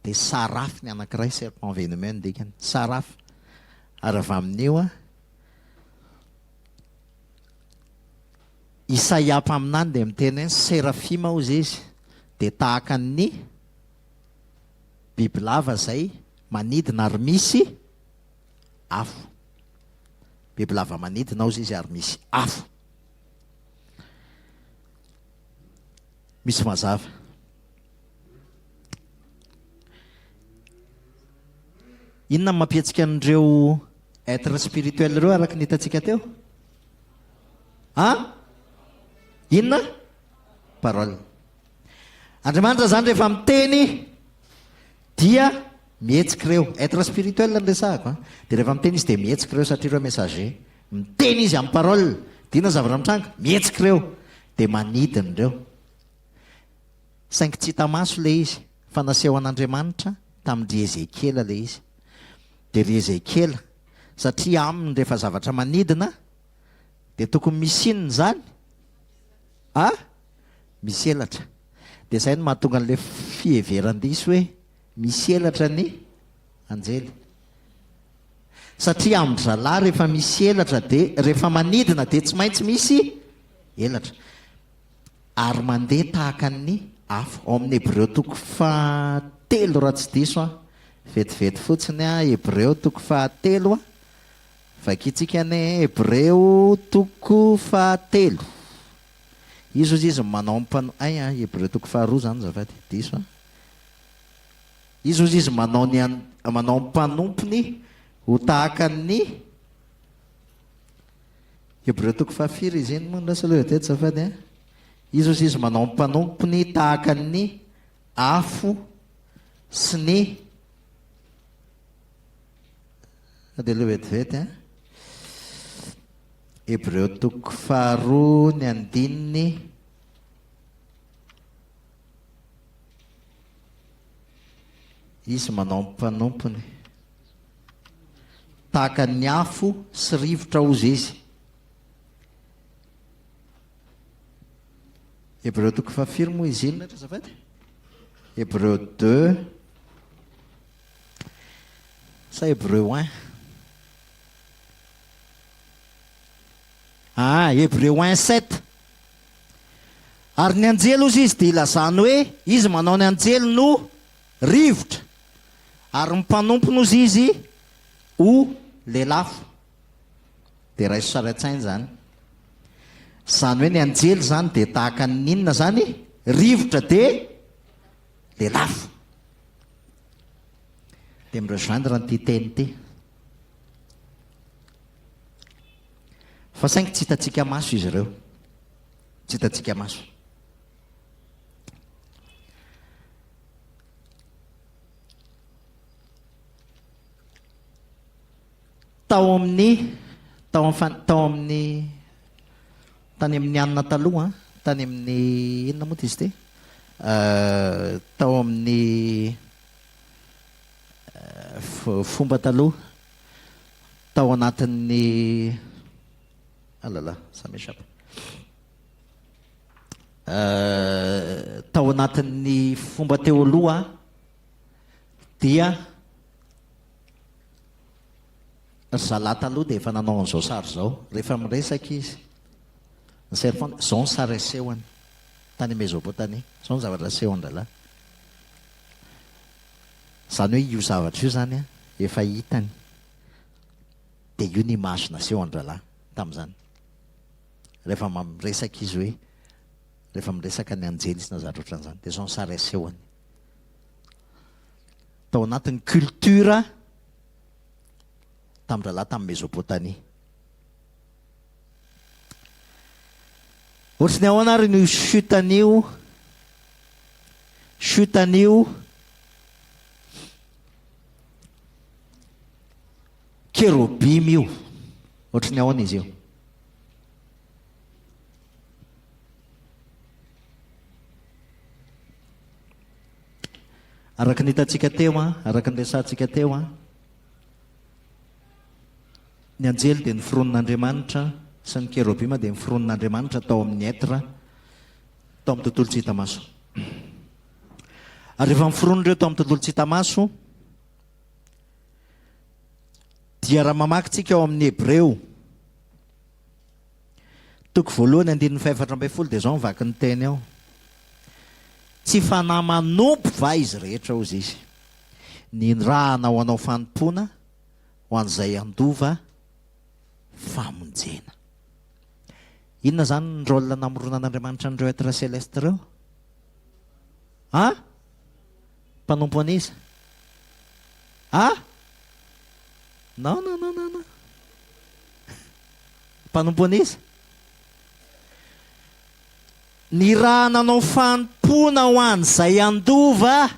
dia saraf ny anankiray, serpent venimeux ny dikany. Saraf. Ary avy amin'io a, Isaia mpaminany dia miteny hoe ny serafima hozy izy dia tahaka ny bibilava izay manidina ary misy afo. Bibilava manidina hozy izy ary misy afo. Misy mazava. Inona no mampihetsika an'ireo être spirituel ireo araka ny hitantsika teo? An? Inona? Parole. Andriamanitra izany rehefa miteny dia mihetsika ireo. Être spirituel no resahako an. Dia rehefa miteny izy dia mihetsika ireo satria ireo messager. Miteny izy amin'ny parole. Dia inona ny zavatra mitranga? Mihetsika ireo. Dia manidina ireo. Saingy tsy hita maso ilay izy, fa nasehon'Andriamanitra tamin-dry Ezekiela ilay izy. Dia ry Ezekiela, satria aminy rehefa zavatra manidina dia tokony misy inona izany? A? Misy elatra. Dia izay no mahatonga an'ilay fiheveran-diso hoe misy elatra ny anjely. Satria amin-dry zalahy rehefa misy elatra dia rehefa manidina dia tsy maintsy misy elatra. Ary mandeha tahaka ny afo. Ao amin'ny Hebreo toko fahatelo raha tsy diso aho. Vetivety fotsiny aho, Hebreo toko fahatelo. Vakintsika anie Hebreo toko fahatelo. Izy hozy izy manao mpano ay an, Hebreo toko faharoa izany azafady, diso an. Izy hozy izy manao ny manao mpanompony ho tahaka ny Hebreo toko fahafiry izy iny moa lasa aloha teto azafady an. Izy hozy izy manao ny mpanompony tahaka ny afo sy ny Dia aloha vetivety an. Hebreo toko faharoa ny andininy Izy manao ny mpanompony tahaka ny afo sy rivotra hozy izy. Hebreo toko fahafiry moa izy iny azafady? Hebreo 2 sa Hebreo 1? Ah, Hebreo 1 7. Ary ny anjely hozy izy dia ilazany hoe izy manao ny anjely no rivotra ary ny mpanompony hozy izy ho lelafo. Dia raiso sary an-tsaina izany. Izany hoe ny anjely izany dia tahaka ny inona izany? Rivotra dia lelafo. Dia mi-rejoindre an'ity teny ity. Fa saingy tsy hitantsika maso izy ireo. Tsy hitantsika maso. Tao amin'ny tao amin'ny fan- tao amin'ny tany amin'ny anona taloha, tany amin'ny inona moa izy ity? Tao amin'ny fomba taloha, tao anatin'ny ah là là, ça m'échappe. Tao anatin'ny fomba teo aloha dia ry zalahy taloha dia efa nanao an'izao sary izao rehefa miresaka izy. Ny serpent, izao ny sary asehony tany Mesopotamie, izao ny zavatra asehon-drahalahy. Izany hoe io zavatra io izany efa hitany dia io ny image nasehon-drahalahy tamin'izany. Rehefa miresaka izy hoe, rehefa miresaka ny anjely izy na zavatra ohatran'izany dia izao ny sary asehony. Tao anatin'ny culture tamin-drahalahy tamin'i Mesopotamie. Ohatry ny ahoana ary ny chute an'io chute an'io kerobima io? Ohatry ny ahoana izy io? Araka ny hitantsika teo an, araka ny resahantsika teo an. Ny anjely dia noforonin'Andriamanitra sy ny kerobima dia noforonin'Andriamanitra tao amin'ny être tao amin'ny tontolo tsy hita maso. Ary rehefa niforona ireo tao amin'ny tontolo tsy hita maso dia raha mamaky tsika ao amin'ny Hebreo toko voalohany andininy fahefatra ambin'ny folo dia izao ny vaky ny teny ao. Tsy fanahy manompo va izy rehetra hozy izy. Nirahana ho anao fanompoana ho an'izay handova famonjena. Inona izany ny rôle namoronan'Andriamanitra an'ireo êtres célestes ireo? A? Mpanompo an'iza? A? Non, non, non, non, non. Mpanompo an'iza? Nirahana hanao fanompoana ho an'izay handova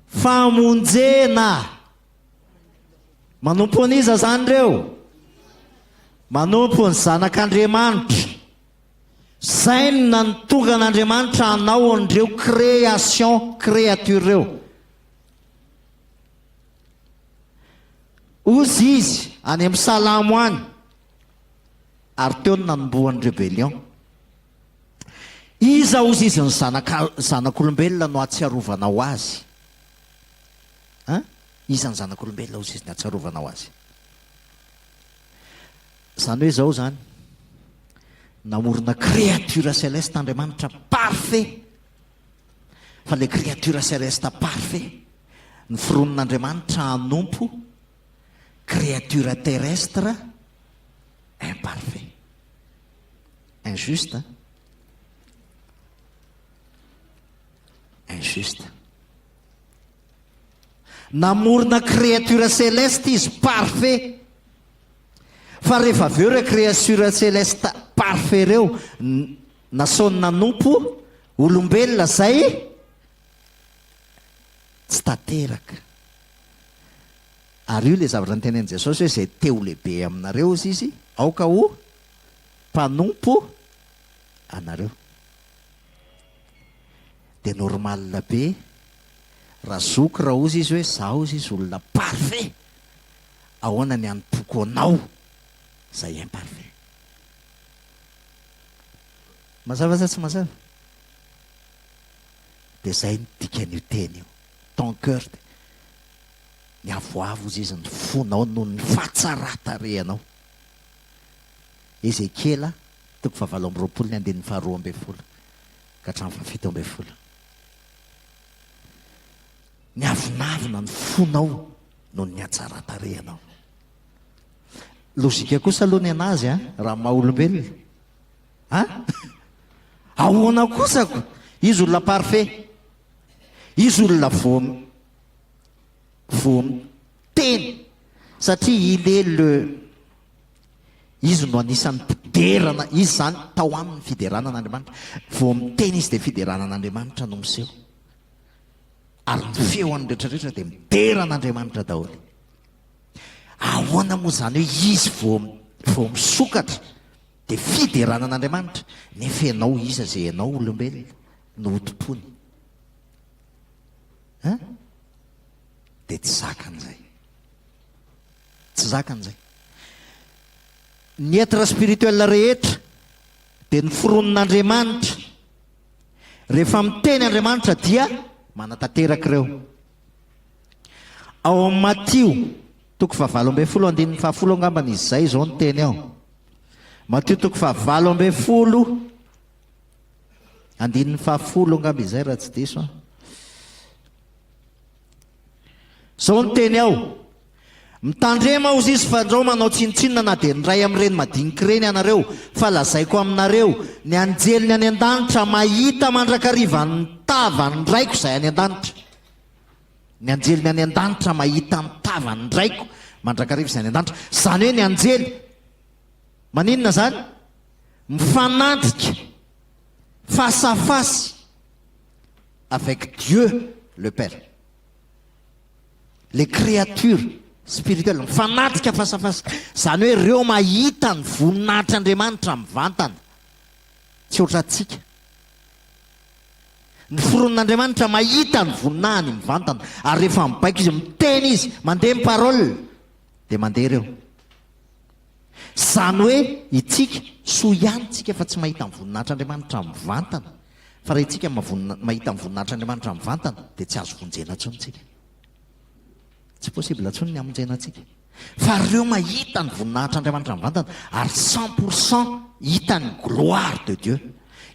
famonjena. Manompo an'iza izany ireo? Manompo ny Zanak'Andriamanitra. Izay no nanotongan'Andriamanitra hanao an'ireo création, créature ireo. Hozy izy any amin'ny Salamo any, ary teo no nanombohan'ny rébellion. Iza hozy izy ny zanaka, zanak'olombelona no ahatsiarovanao azy? An? Iza ny zanak'olombelona hozy izy ny ahatsiarovanao azy? Izany hoe izao izany, namorona créature céleste Andriamanitra parfait, fa ilay créature céleste parfait noforonin'Andriamanitra hanompo créature terrestre imparfait. Injuste hein? Injuste. Namorona créature céleste izy parfait. Fa rehefa avy eo ireo créature céleste parfait ireo nasaony nanompo olombelona izay tsy tanteraka. Ary io ilay zavatra notenenin'i Jesosy hoe izay te ho lehibe aminareo hozy izy, aoka ho mpanompo anareo. Dia normal be raha zoky raha hozy izy hoe za hozy izy olona parfait, ahoana ny hanompoako anao izay imparfait? Mazava sa tsy mazava? Dia zay ny dikan'io teny io, ton cœur dia miavoavo hozy izy ny fonao noho ny fahatsaran-tarehinao. Ezekiela toko fahavalo amby roapolo ny andininy faharoa ambin'ny folo ka hatramin'ny fahafito ambin'ny folo. Miavonavona ny fonao noho ny hatsaran-tarehinao. Lojika kosa aloha ny anazy an, raha maha olombelona. An? Ahoana kosa ko? Izy olona parfait. Izy olona voa voa miteny satria il est le Izy no anisan'ny mpiderana, izy izany tao aminy ny fiderana an'Andriamanitra. Vao miteny izy dia fiderana an'Andriamanitra no miseho. Ary ny feony rehetrarehetra dia midera an'Andriamanitra daholo. Ahoana moa izany hoe izy vao vao misokatra dia fiderana an'Andriamanitra, nefa ianao iza izay ianao olombelona no hotompoiny? Hein? Dia tsy zakany izay. Tsy zakany izay. Ny être spirituel rehetra dia noforonin'Andriamanitra. Rehefa miteny Andriamanitra dia manatanteraka ireo. Ao amin'ny Matio, toko fahavalo ambin'ny folo, andininy fahafolo angambany izay izao ny teny ao. Matio toko fahavalo ambin'ny folo, andininy fahafolo angamba izay raha tsy diso aho. Izao no teny ao, Mitandrema hozy izy fandrao manao tsinontsinona na dia ny iray amin'ireny madinika ireny ianareo, fa lazaiko aminareo, ny anjeliny any an-danitra mahita mandrakariva ny tavan'ny Raiko izay any an-danitra. Ny anjeliny any an-danitra mahita ny tavan'ny Raiko mandrakariva izay any an-danitra. Izany hoe ny anjely, maninona izany? Mifanandrika, face à face avec Dieu le Père. Les créatures spirituelles mifanatrika face à face. Izany hoe ireo mahita ny voninahitr'Andriamanitra mivantana. Tsy ohatrantsika. Ny foronin'Andriamanitra mahita ny voninahiny mivantana. Ary rehefa mibaiko izy, miteny izy, mandeha ny parole, dia mandeha ireo. Izany hoe itsika, soa ihany tsika fa tsy mahita ny voninahitr'Andriamanitra mivantana, fa raha itsika mahita ny voninahitr'Andriamanitra mivantana dia tsy azo vonjena intsony tsika. Tsy possible intsony ny hamonjena antsika. Fa ireo mahita ny voninahitr'Andriamanitra mivantana ary 100% hita ny gloire de Dieu.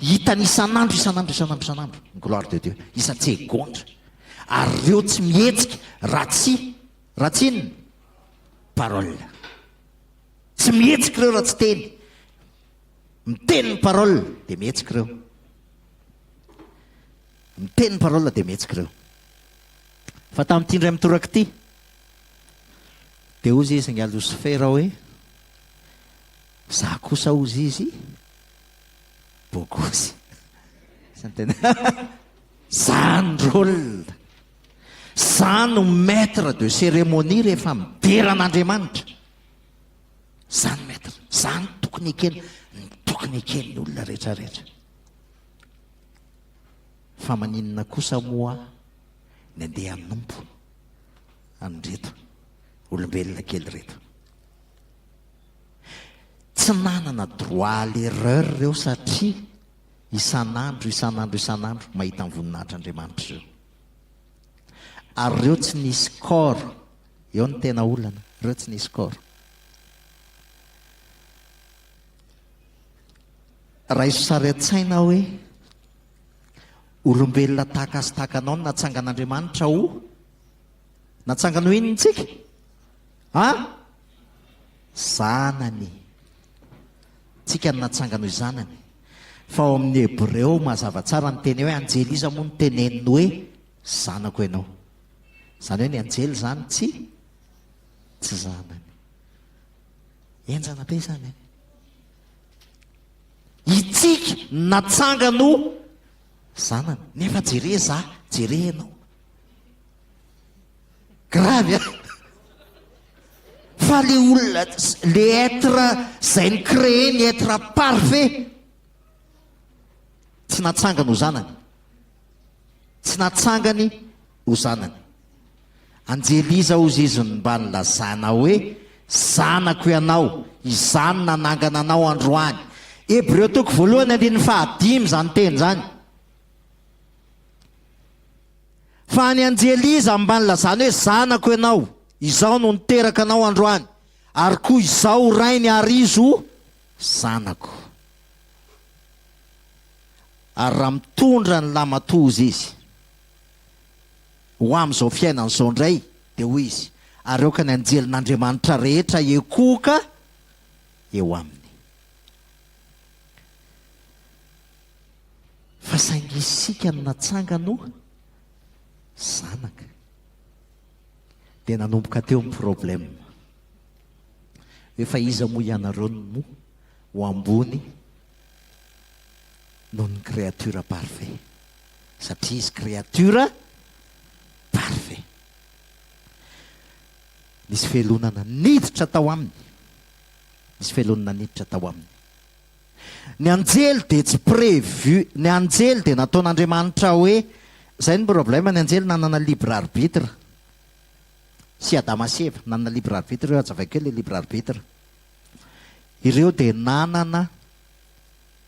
Hitany isan'andro isan'andro isan'andro isan'andro ny gloire de Dieu, isan-tsegondra. Ary ireo tsy mihetsika raha tsy raha tsy inona? Parole. Tsy mihetsika ireo raha tsy teny. Miteny ny parole dia mihetsika ireo. Miteny ny parole dia mihetsika ireo. Fa tamin'ity indray mitoraka ity dia hozy izy nga Losifera hoe za kosa hozy izy bogosy. Za ny rôle. Za no maître de cérémonie rehefa midera an'Andriamanitra. Za no maître. Za no tokony ekena, ny tokony eken'ny olona rehetra rehetra. Fa maninona kosa moa ny andeha hanompo an'ireto olombelona kely ireto? Tsy nanana droit à l'erreur ireo satria isan'andro, isan'andro, isan'andro mahita ny voninahitr'Andriamanitra ireo. Ary ireo tsy nisy corps, eo ny tena olana, ireo tsy nisy corps. Raiso sary an-tsaina hoe olombelona tahaka azy tahaka anao no natsangan'Andriamanitra ho natsangany ho inona tsika? Ha? Zanany. Tsika no natsangany ho zanany. Fa ao amin'ny Hebreo mazava tsara ny teny hoe anjely iza moa no teneniny hoe zanako ianao. Izany hoe ny anjely izany tsy tsy zanany. Henjana be izany e. Itsika natsangany ho zanany. Nefa jere za, jere ianao. Grave a! Fa le olona, le être zay ni-créer ny être parfait, tsy natsangany ho zanany. Tsy natsangany ho zanany. Anjely iza hozy izy no mba nilazana hoe, Zanako ianao, izaho no nanangana anao androany. Hebreo toko voalohany andininy fahadimy izany teny izany. Fa ny anjely iza no mba nilazany hoe, Zanako ianao, izaho no niteraka anao androany, ary koa izaho ho rainy ary izy ho zanako. Ary raha mitondra ny lamatoza izy ho amin'izao fiainana izao indray, dia hoy izy, Ary aoka ny anjelin'Andriamanitra rehetra hiekohoka eo aminy. Fa saingy isika no natsangana ho zanaka. Dia nanomboka teo ny problème. Hoe fa iza moa ianareo no moa ho ambony noho ny créature parfait. Satria izy créature parfait. Nisy fialonana niditra tao aminy. Nisy fialonana niditra tao aminy. Ny anjely dia tsy prévu, ny anjely dia nataon'Andriamanitra hoe, zay ny problème, ny anjely nanana libre arbitre, sy Adama sy Eva, nanana libre arbitre ireo, hazavaiko kely le libre arbitre. Ireo dia nanana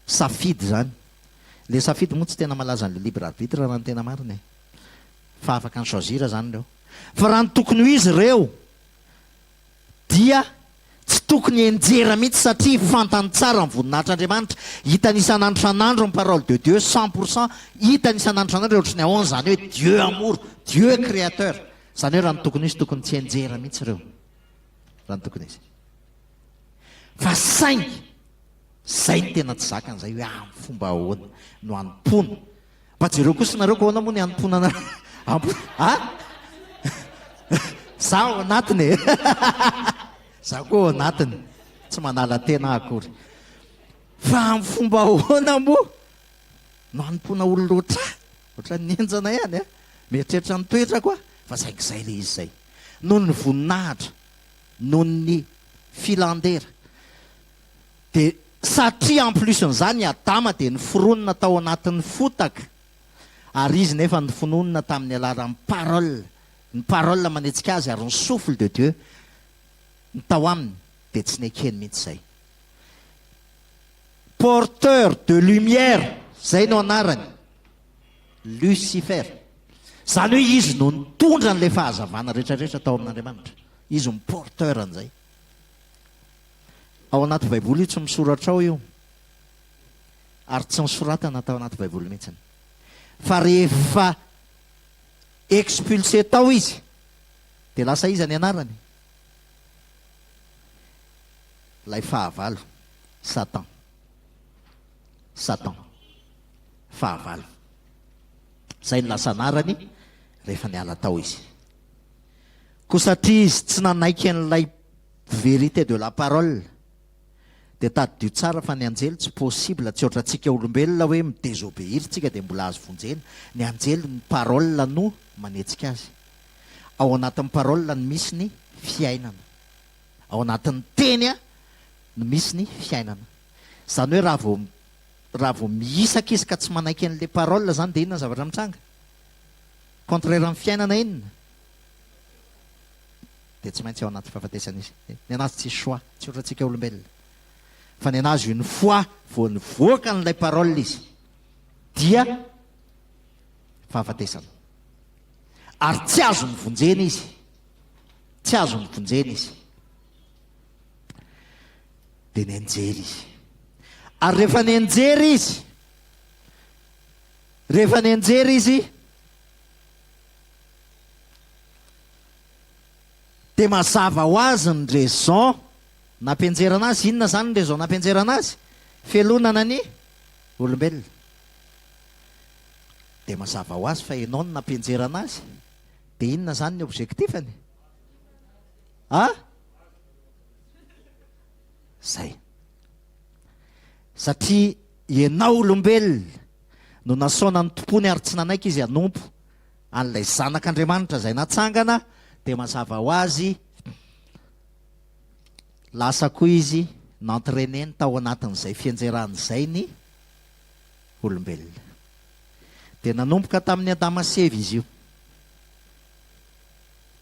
safidy zany. Le safidy moa tsy tena malaza an'le libre arbitre raha ny tena marina e. Fa afaka ni-choisir zany ireo. Fa raha ny tokony ho izy ireo dia tsy tokony hianjera mihitsy satria fantany tsara ny voninahitr'Andriamanitra, hitany isan'andro isan'andro ny parole de Dieu 100%, hitany isan'andro isan'andro hoe ohatry ny ahoana izany hoe Dieu amour, Dieu créateur, izany hoe raha ny tokony ho izy tokony tsy hianjera mihitsy ireo, raha ny tokony izy. Fa saingy izay no tena tsy zakany izay hoe amin'ny fomba ahoana no hanompoana Mba jereo kosa nareo ko ahoana moa ny hanompoana anareo ampo a za ao anatiny e za koa ao anatiny tsy manala tena aho akory fa amin'ny fomba ahoana moa no hanompoana olona ohatr'ahy ohatran'ny henjana ihany a mieritreritra ny toetrako aho fa saingy izay le izy izay noho ny voninahitra noho ny filan-dera Dia satria en plus n'izany i Adama dia noforonina tao anatin'ny fotaka, ary izy nefa nofononina tamin'ny alalan'ny parole, ny parole manetsika azy ary ny souffle de Dieu ny tao aminy dia tsy nekeny mihitsy izay. Porteur de lumière, zay no anarany. Lucifer. Zany hoe izy no nitondra an'ilay fahazavana rehetrarehetra tao amin'Andriamanitra. Izy no porteur an'izay. Ao anaty Baiboly io tsy misoratra ao io. Ary tsy nosoratana tao anaty Baiboly mihitsiny. Fa rehefa expulsé tao izy, dia lasa iza ny anarany? Ilay fahavalo, Satan. Satan. Fahavalo. Izay no lasa anarany rehefa niala tao izy. Koa satria izy tsy nanaiky an'ilay vérité de la parole, dia tadidio tsara fa ny anjely tsy possible, tsy ohatrantsika olombelona hoe mi-desobéir tsika dia mbola azo vonjena, ny anjely ny parole no manetsika azy. Ao anatin'ny parole no misy ny fiainana. Ao anatin'ny teny no misy ny fiainana. Izany hoe raha vao raha vao mihisaka izy ka tsy manaiky an'ilay parole izany dia inona ny zavatra mitranga? Contraire ny fiainana inona? Dia tsy maintsy ao anaty fahafatesana izy. Ny anazy tsisy choix, tsy ohatrantsika olombelona. Fa ny anazy une fois vao nivoaka an'ilay parole izy dia fahafatesana. Ary tsy azony vonjena izy. Tsy azony vonjena izy. Dia nianjera izy. Ary rehefa nianjera izy, rehefa nianjera izy, dia mazava ho azy ny raison nampianjerana azy. Inona izany ny raison nampianjerana azy? Fialonana ny olombelona. Dia mazava ho azy fa ianao no nampianjerana azy. Dia inona izany ny objectif-ny? A? Zay. Satria ianao olombelona no nasaona ny tompony ary tsy nanaiky izy hanompo an'ilay zanak'Andriamanitra izay natsangana dia mazava ho azy lasa koa izy n'entraîner-ny tao anatin'izay fianjerana izay ny olombelona. Dia nanomboka tamin'i Adama sy Eva izy io.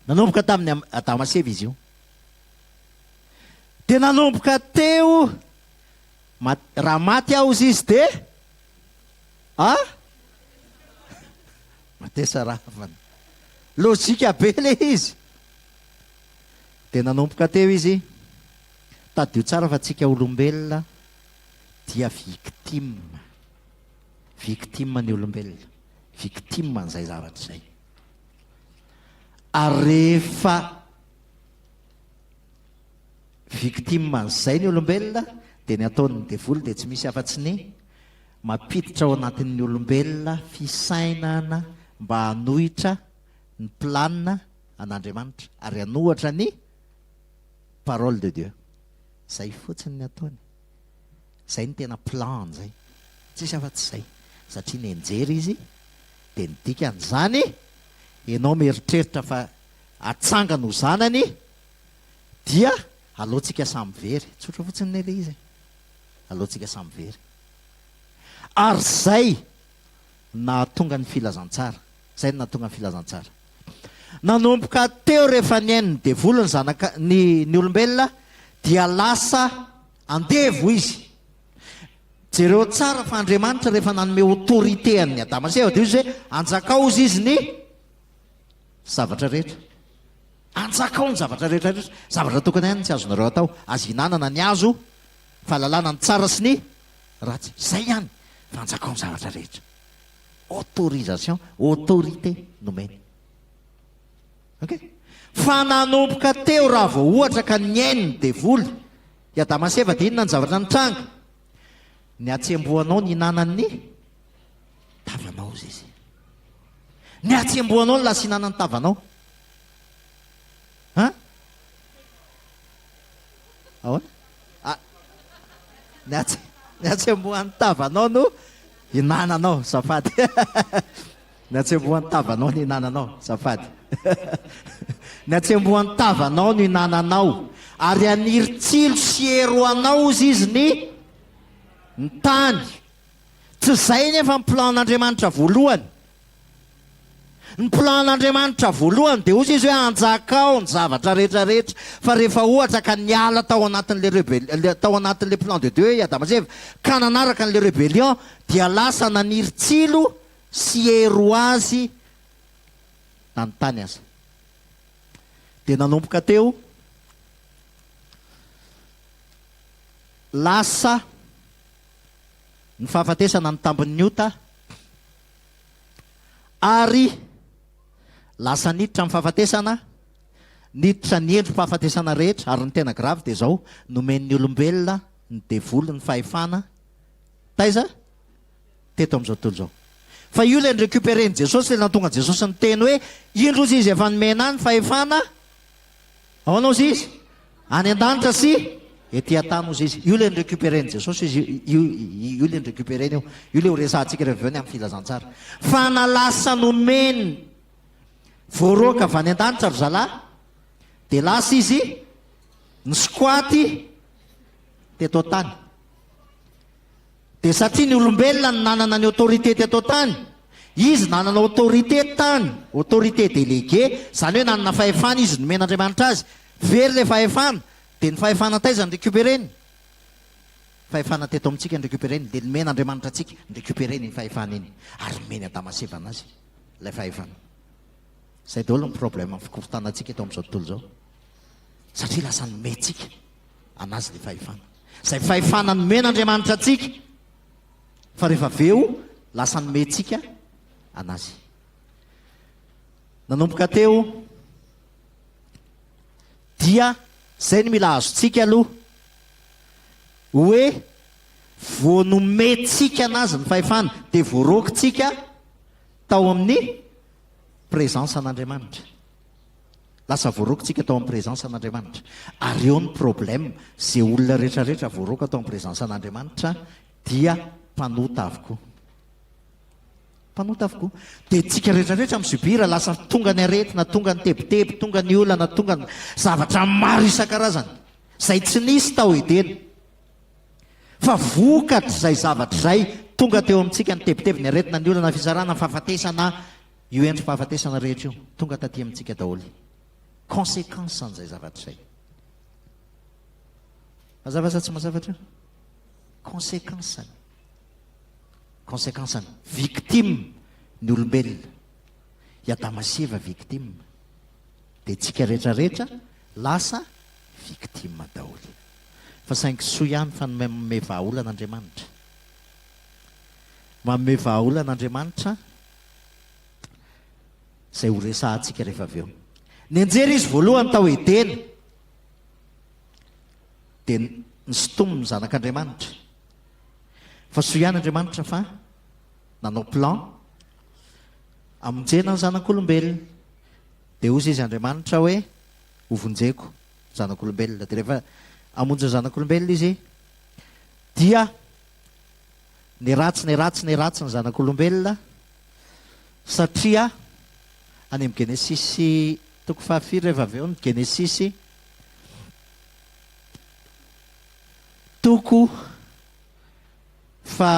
Nanomboka tamin'i Adama sy Eva izy io. Dia nanomboka teo, raha maty aho hozy izy dia a? Matesa ravana. Lojika be ilay izy. Dia nanomboka teo izy, tadidio tsara fa tsika olombelona dia victime. Victime ny olombelona. Victime an'izay zavatra izay. Ary rehefa Victime an'izay ny olombelona dia ny ataon'ny devoly dia tsy misy afa-tsy ny mampiditra ao anatin'ny olombelona fisainana mba hanohitra ny plan an'Andriamanitra ary hanohatra ny parole de Dieu. Zay fotsiny ny ataony. Zay ny tena plan zay. Tsisy afa-tsy zay. Satria nenjery izy dia ny dikan'izany ianao mieritreritra fa atsangany ho zanany Dia aleontsika samy very. Tsotra fotsiny anie ilay izy e. Aleontsika samy very. Ary izay nahatonga ny filazantsara. Izay no nahatonga ny filazantsara. Nanomboka teo rehefa nihaino ny devoly ny zanaka ny ny olombelona dia lasa andevo izy. Jereo tsara fa Andriamanitra rehefa nanome autorité an'i Adama sy Eva dia hoy izy hoe anjakao hozy izy ny zavatra rehetra. Anjakao ny zavatra rehetra rehetra. Zavatra tokana ihany no tsy azonareo atao. Aza ihinanana ny hazo fahalalana ny tsara sy ny ratsy. Izay ihany. Fa anjakao ny zavatra rehetra. Autorisation, autorité nomeny. Ok? Fa nanomboka teo raha vao ohatra ka nihaino ny devoly i Adama sy Eva dia inona ny zavatra nitranga? Ny hatsembohanao nihinanan'ny tavanao izy. Ny hatsembohanao no lasa ihinanan'ny tavanao. An? Ahoana? Ah, ny hatse, ny hatsembohan'ny tavanao no hinananao, zafady. Ny hatsembohan'ny tavanao no hinananao, zafady. Ny hatsembohan'ny tavanao no hinananao. Ary haniry tsilo sy hery ho anao hozy izy ny ny tany. Tsy izay nefa ny plan-n'Andriamanitra voalohany. Ny plan-n'Andriamanitra voalohany dia hozy izy hoe anjakao ny zavatra rehetra rehetra. Fa rehefa ohatra ka niala tao anatin'ilay rebel, tao anatin'ilay plan de Dieu i Adama sy Eva, ka nanaraka an'ilay rebellion, dia lasa naniry tsilo sy hery ho azy na ny tany aza. Dia nanomboka teo, lasa ny fahafatesana ny tambin'ny ota, ary lasa niditra ny fahafatesana, niditra ny endri-pahafatesana rehetra, ary ny tena grave dia izao, nomen'ny olombelona ny devoly ny fahefana, taiza? Teto amin'izao tontolo izao. Fa io ilay ni-recuperer-n'i Jesosy, ilay nahatonga an'i Jesosy niteny hoe, indro hozy izy efa nomena ahy ny fahefana, ahoana hozy izy? Any an-danitra sy ety an-tany hozy izy. Io ilay ni-recuperer-n'i Jesosy izy, io, io ilay ni-recuperer-ny io. Io ilay horesahantsika rehefa avy eo ny amin'ny filazantsara. Fa na lasa nomeny voaroaka avy any an-danitra ry zalahy, dia lasa izy ni-squat teto an-tany. Dia satria ny olombelona no nanana ny autorité teto an-tany, izy nanana autorité tany, autorité déléguée, izany hoe nanana fahefana izy nomen'Andriamanitra azy, very ilay fahefana, dia ny fahefana taiza no récupérer-ny? Fahefana teto amintsika no récupérer-ny, dia nomen'Andriamanitra antsika, ni-récupérer-ny iny fahefana iny, ary nomeny Adama sy Eva anazy ilay fahefana. Izay daholo ny problème amin'ny fikorontanantsika eto amin'izao tontolo izao, satria lasa nomentsika anazy ilay fahefana. Izay fahefana nomen'Andriamanitra antsika, fa rehefa avy eo lasa nomentsika anazy. Nanomboka teo dia izay no mila azontsika aloha hoe vao nomentsika anazy ny fahefana dia voaroakintsika tao amin'ny présence an'Andriamanitra. Lasa voaroaka tsika tao am présence an'Andriamanitra. Ary eo ny problème, ze olona rehetra rehetra voaroaka tao am présence an'Andriamanitra dia mpanota avokoa. Mpanota avokoa. Dia tsika rehetra rehetra mi subir, lasa tonga ny aretina, tonga ny tebiteby, tonga ny olana, tonga ny zavatra maro isan-karazany. Izay tsy nisy tao Edena. Fa vokatr'izay zavatra izay, tonga teo amintsika ny tebiteby, ny aretina, ny olana, ny fisarahana, ny fahafatesana, Io endri-pahafatesana rehetra io, tonga taty amintsika daholo. Conséquence an'izay zavatra izay. Mazava sa tsy mazava hatreo? Conséquence-ny. Conséquence-ny. Victime ny olombelona. I Adama sy Eva victime. Dia tsika rehetra rehetra lasa victime daholo. Fa saingy soa ihany fa manome vahaolana Andriamanitra. Manome vahaolana Andriamanitra izay ho resahantsika rehefa avy eo. Nianjera izy voalohany tao Edena, dia nisintominy ny zanak'Andriamanitra. Fa soa ihany Andriamanitra fa nanao plan hamonjena ny zanak'olombelona. Dia hozy izy Andriamanitra hoe, hovonjeko ny zanak'olombelona. Dia rehefa hamonjy ny zanak'olombelona izy, dia Ny ratsy, ny ratsy, ny ratsy ny zanak'olombelona satria any amin'ny Genesisy toko fahafiry rehefa avy eo ny Genesisy toko fa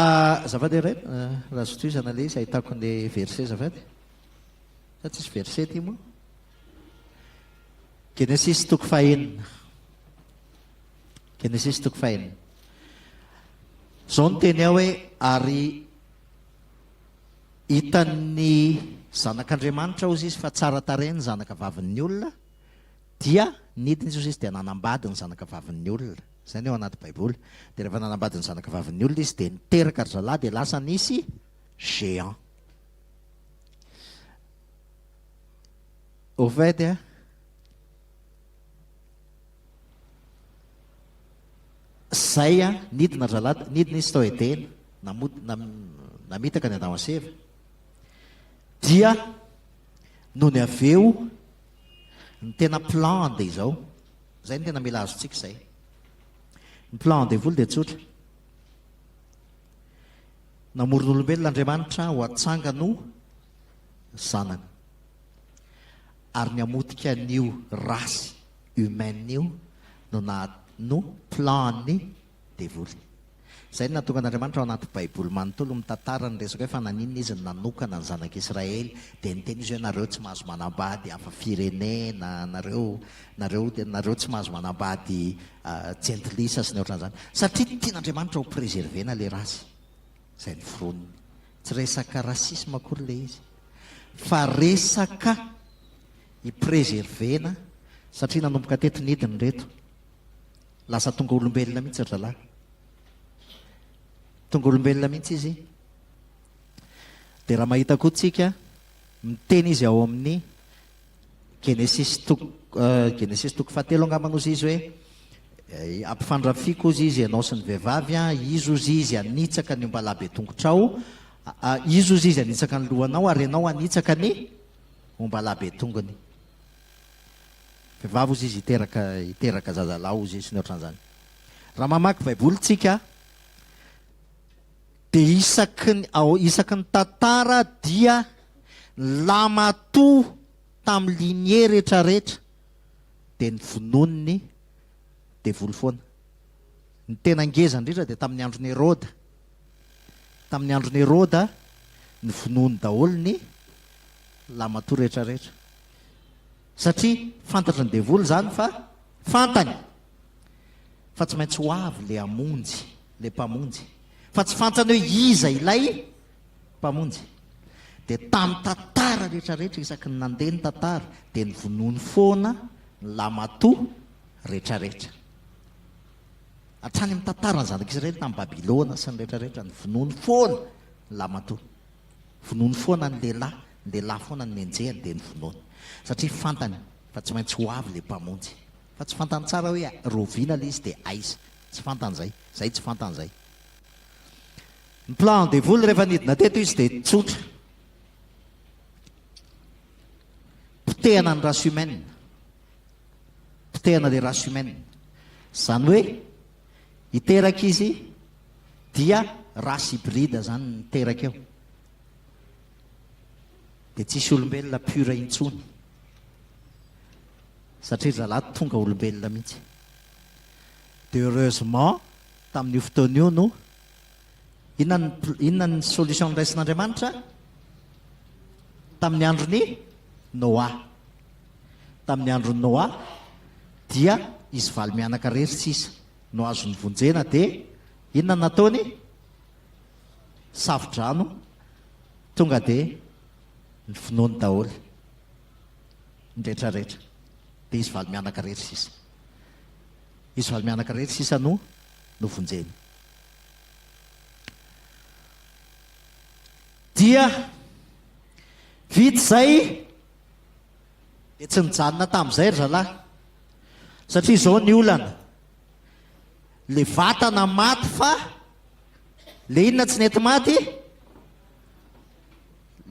azafady ry raha azo tohizana ilay izy ahitako ny verset azafady sa tsisy verset ity moa Genesisy toko fahenina Genesisy toko fahenina. Izao no teny ao hoe, Ary hitan'ny zanak'Andriamanitra, hozy izy, fa tsara tarehy ny zanakavavin'ny olona, dia nidina izy, hozy izy, dia nanambady ny zanakavavin'ny olona. Izay no ao anaty Baiboly. Dia rehefa nanambady ny zanakavavin'ny olona izy, dia niteraka ry zalahy, dia lasa nisy géant. Au fait, Zay a, nidina ry zalahy, nidina izy tao Edena, namody, namitaka an'i Adama sy Eva. Dia nony avy eo, ny tena plan dia izao, izay no tena mila azontsika izay. Ny plan devoly dia tsotra. Namorona olombelona Andriamanitra ho atsangano zanany. Ary ny hamotika an'io race humaine io no naha no plan an'ny devoly. Izay no nahatonga an'Andriamanitra ao anaty Baiboly manontolo mitantara ny resaka hoe fa naninona Izy no nanokana ny zanak'Israely. Dia niteny Izy hoe nareo tsy mahazo manambady hafa firenena, nareo, nareo, nareo tsy mahazo manambady jentilisa sy ny ohatran'izany. Satria tian'Andriamanitra ho preserver-na ilay race izay noforoniny. Tsy resaka racisme akory ilay izy fa resaka hi-preserver-na satria nanomboka teto nidina ireto. Lasa tonga olombelona mihitsy ry zalahy. Tonga olombelona mihitsy izy. Dia raha mahita koa tsika, miteny izy ao amin'ny Genesisy toko Genesisy toko fahatelo angamba hozy izy hoe ampifandrafiako hozy izy ianao sy ny vehivavy an, izy hozy izy hanitsaka ny ombalahy be tongotrao, izy hozy izy hanitsaka ny lohanao ary ianao hanitsaka ny ombalahy be tongony. Vehivavy hozy izy hiteraka hiteraka zazalahy hozy izy sy ny ohatran'izany. Raha mamaky baiboly tsika dia isaky ny ao isaky ny tantara dia ny lamatoa tamin'ny lignée retraretra dia novonoin'ny devoly foana. Ny tena ngeza indrindra dia tamin'ny andron'i Heroda. Tamin'ny andron'i Heroda novonoiny daholo ny lamatoa retraretra. Satria fantatry ny devoly izany fa fantany fa tsy maintsy ho avy ilay hamonjy, ilay mpamonjy. Fa tsy fantany hoe iza ilay mpamonjy. Dia tamin'ny tantara rehetrarehetra, isaky ny nandeha ny tantara, dia novonoiny foana ny lamatoa rehetrarehetra. Hatrany amin'ny tantaran'ny zanak'Israely tamin'i Babylona sy ny rehetrarehetra, novonoiny foana ny lamatoa. Vonoiny foana ny lehilahy, ny lehilahy foana no nenjehiny dia novonoiny. Satria fantany fa tsy maintsy ho avy ilay Mpamonjy. Fa tsy fantany tsara hoe rahoviana ilay izy dia aiza. Tsy fantany izay. Izay tsy fantany izay. Ny plan devoly rehefa nidina teto izy dia tsotra. Potehana ny race humaine. Potehana ilay race humaine. Izany hoe hiteraka izy dia race hybride zany ny teraka eo. Dia tsisy olombelona pure intsony. Satria ry zalahy tonga olombelona mihitsy. Dia heureusement tamin'io fotoana io no inona ny inona ny solution noraisin'Andriamanitra? Tamin'ny andron'i Noa. Tamin'ny andron'i Noa dia izy valo mianaka irery sisa. no azony vonjena dia inona no nataony? Safo-drano tonga dia novonoiny daholo ny rehetra rehetra dia izy valo mianaka irery sisa. Izy valo mianaka irery sisa no novonjeny. Dia vita izay dia tsy nijanona tamin'izay ry zalahy satria izao ny olana. Le vatana maty fa le inona tsy nety maty?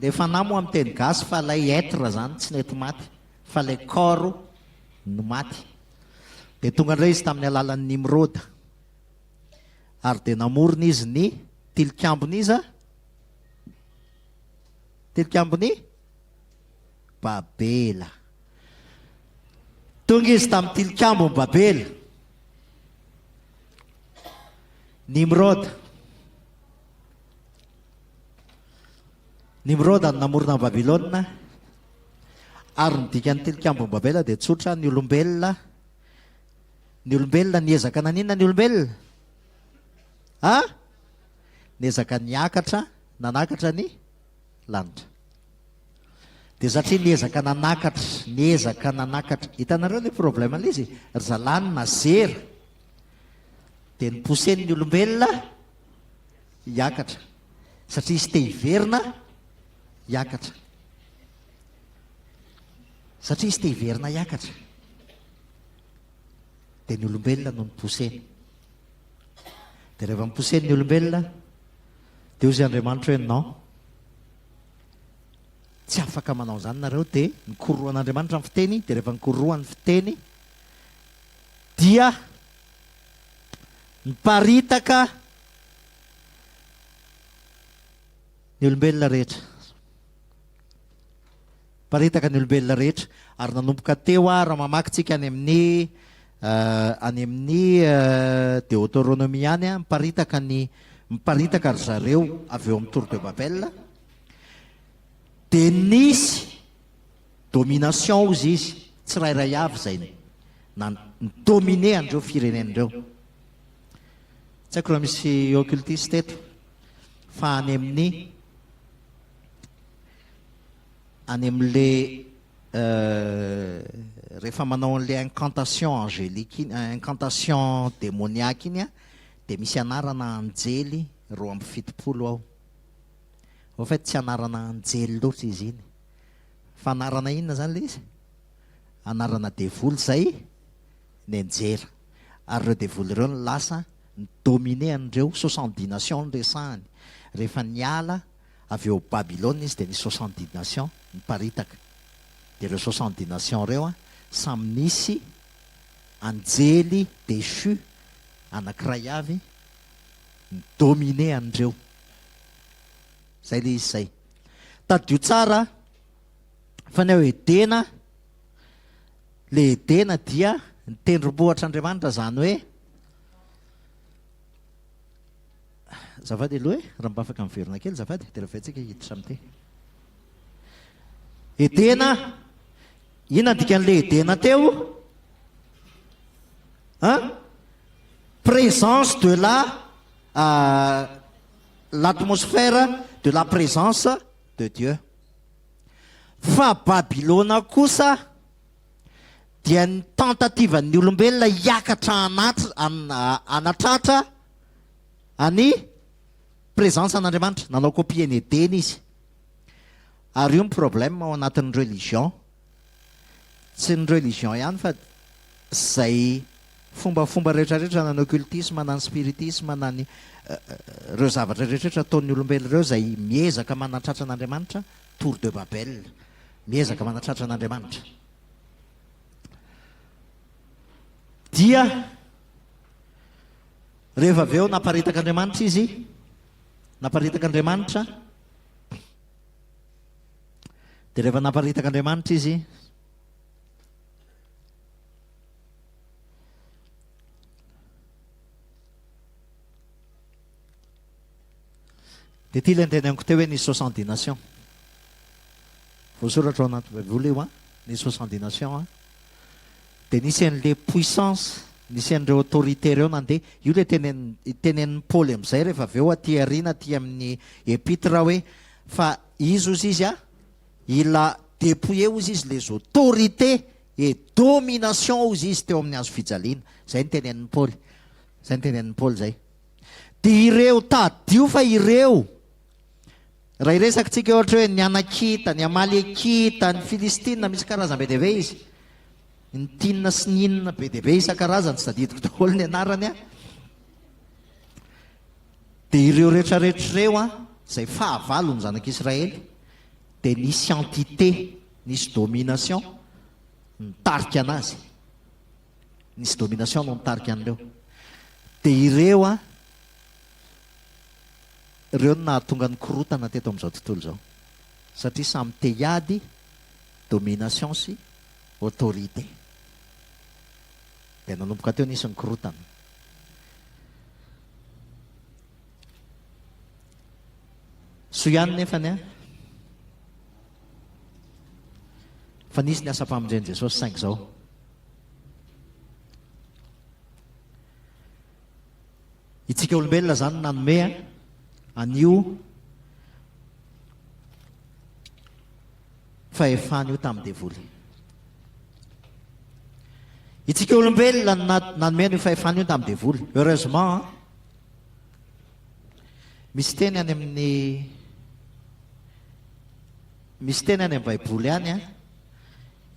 Le fanahy moa amin'ny teny gasy fa ilay être zany tsy nety maty fa ilay corps no maty. Dia tonga indray izy tamin'ny alalan'i Nimroda. Ary dia namorona izy ny tilikambon'iza? Tilikambon'i Babela. Tonga izy tamin'ny tilikambon'i Babela. Nimroda. Nimroda no namorona an'i Babylona. Ary ny dikan'ny tilikambon'i Babela dia tsotra, ny olombelona ny olombelona niezaka naninona ny olombelona? Ha? Niezaka niakatra, nanakatra ny lanitra. Dia satria niezaka nanakatra, niezaka nanakatra, hitanareo ilay problème ilay izy? Ry zalahy no nazera, dia ni-pousser ny olombelona hiakatra, satria izy te hiverina hiakatra. Satria izy te hiverina hiakatra. Dia ny olombelona no ni-pousser-ny. Dia rehefa ni-pousser ny olombelona, dia hoy Andriamanitra hoe non. Tsy afaka manao an'izany nareo dia nikorohan'Andriamanitra ny fiteny dia rehefa nikorohany ny fiteny dia niparitaka ny olombelona rehetra. Niparitaka ny olombelona rehetra ary nanomboka teo aho raha mamaky tsika any amin'ny. Any amin'ny Deoteronomia any, miparitaka ny miparitaka ry zareo avy eo amin'ny Tour de Babel, dia nisy domination hozy izy, tsirairay avy izay ni-dominer an'ireo firenena ireo. Tsy haiko raha misy occultiste eto, fa any amin'ny any amin'le rehefa manao an'le incantation angélique iny, incantation démoniaque iny dia misy anarana anjely 72 ao. Au fait tsy anarana anjely loatra izy iny. Fa anarana inona zany le izy? Anarana devoly izay nianjera. Ary ireo devoly ireo no lasa ni-dominer an'ireo 70 nations no resahany. Rehefa niala avy eo Babylone izy dia nisy 70 nations niparitaka. Dia ireo 70 nations ireo samy nisy anjely déchu anankiray avy ni-dominer an'ireo. Izay ilay izy izay. Tadidio tsara fa ny ao Edena, ilay Edena dia ny tendrombohitr'Andriamanitra, izany hoe, azafady aloha e, raha mba afaka miverina kely azafady, dia rehefa tsika hiditra amin'ity. Edena, inona ny dikan'ilay Edena teo? Hein? Présence de la euh, l'atmosphère de la présence de Dieu. Fa Babylona kosa dia ny tentativan'ny olombelona hiakatra hanatratra any présence an'Andriamanitra. Nanao copie an'i Edena izy. Ary io ny problème ao anatin'ny religion. Tsy ny religion ihany fa izay fombafomba rehetrarehetra na ny occultisme na ny spiritisme na ny ireo zavatra rehetrarehetra ataon'ny olombelona ireo izay miezaka manatratra an'Andriamanitra, tour de Babel, miezaka manatratra an'Andriamanitra. Dia rehefa avy eo naparitaka Andriamanitra izy, naparitaka Andriamanitra, dia rehefa naparitaka Andriamanitra izy, Dia ity ilay noteneniko teo hoe nisy 70 nations. Voasoratra ao anaty Baiboly io an, nisy 70 nations an. Dia nisy an'ilay puissance, nisy an'ireo autorité ireo nandeha. Io ilay tenenin'i tenenin'i Paoly amin'izay rehefa avy eo aty aoriana aty amin'ny épître hoe fa izy hozy izy an, il a dépouillé hozy izy les autorités et domination hozy izy teo amin'ny hazo fijaliana. Izay no tenenin'i Paoly. Izay no tenenin'i Paoly izay. Dia ireo, tadidio fa ireo, raha hiresaka tsika ohatra hoe ny Anakita, ny Amalekita, ny Filistina, misy karazany be dia be izy. Ny Tina sy ny inona be dia be isan-karazany, tsy tadidiko daholo ny anarany an. Dia ireo rehetra rehetra ireo an, izay fahavalon'ny zanak'Israely, dia nisy entité, nisy domination nitarika anazy. Nisy domination no nitarika an'ireo. Dia ireo an, ireo no nahatonga ny korotana teto amin'izao tontolo izao. Satria samy te hiady domination sy autorité. Dia nanomboka teo nisy ny korotana. Soa ihany nefany an, fa nisy ny asam-pamonjen'i Jesosy saingy izao. Itsika olombelona izany nanome an'io fahefana io tamin'ny devoly. Itsika olombelona nanome an'io fahefana io tamin'ny devoly. Heureusement, misy teny any amin'ny misy teny any amin'ny Baiboly any an,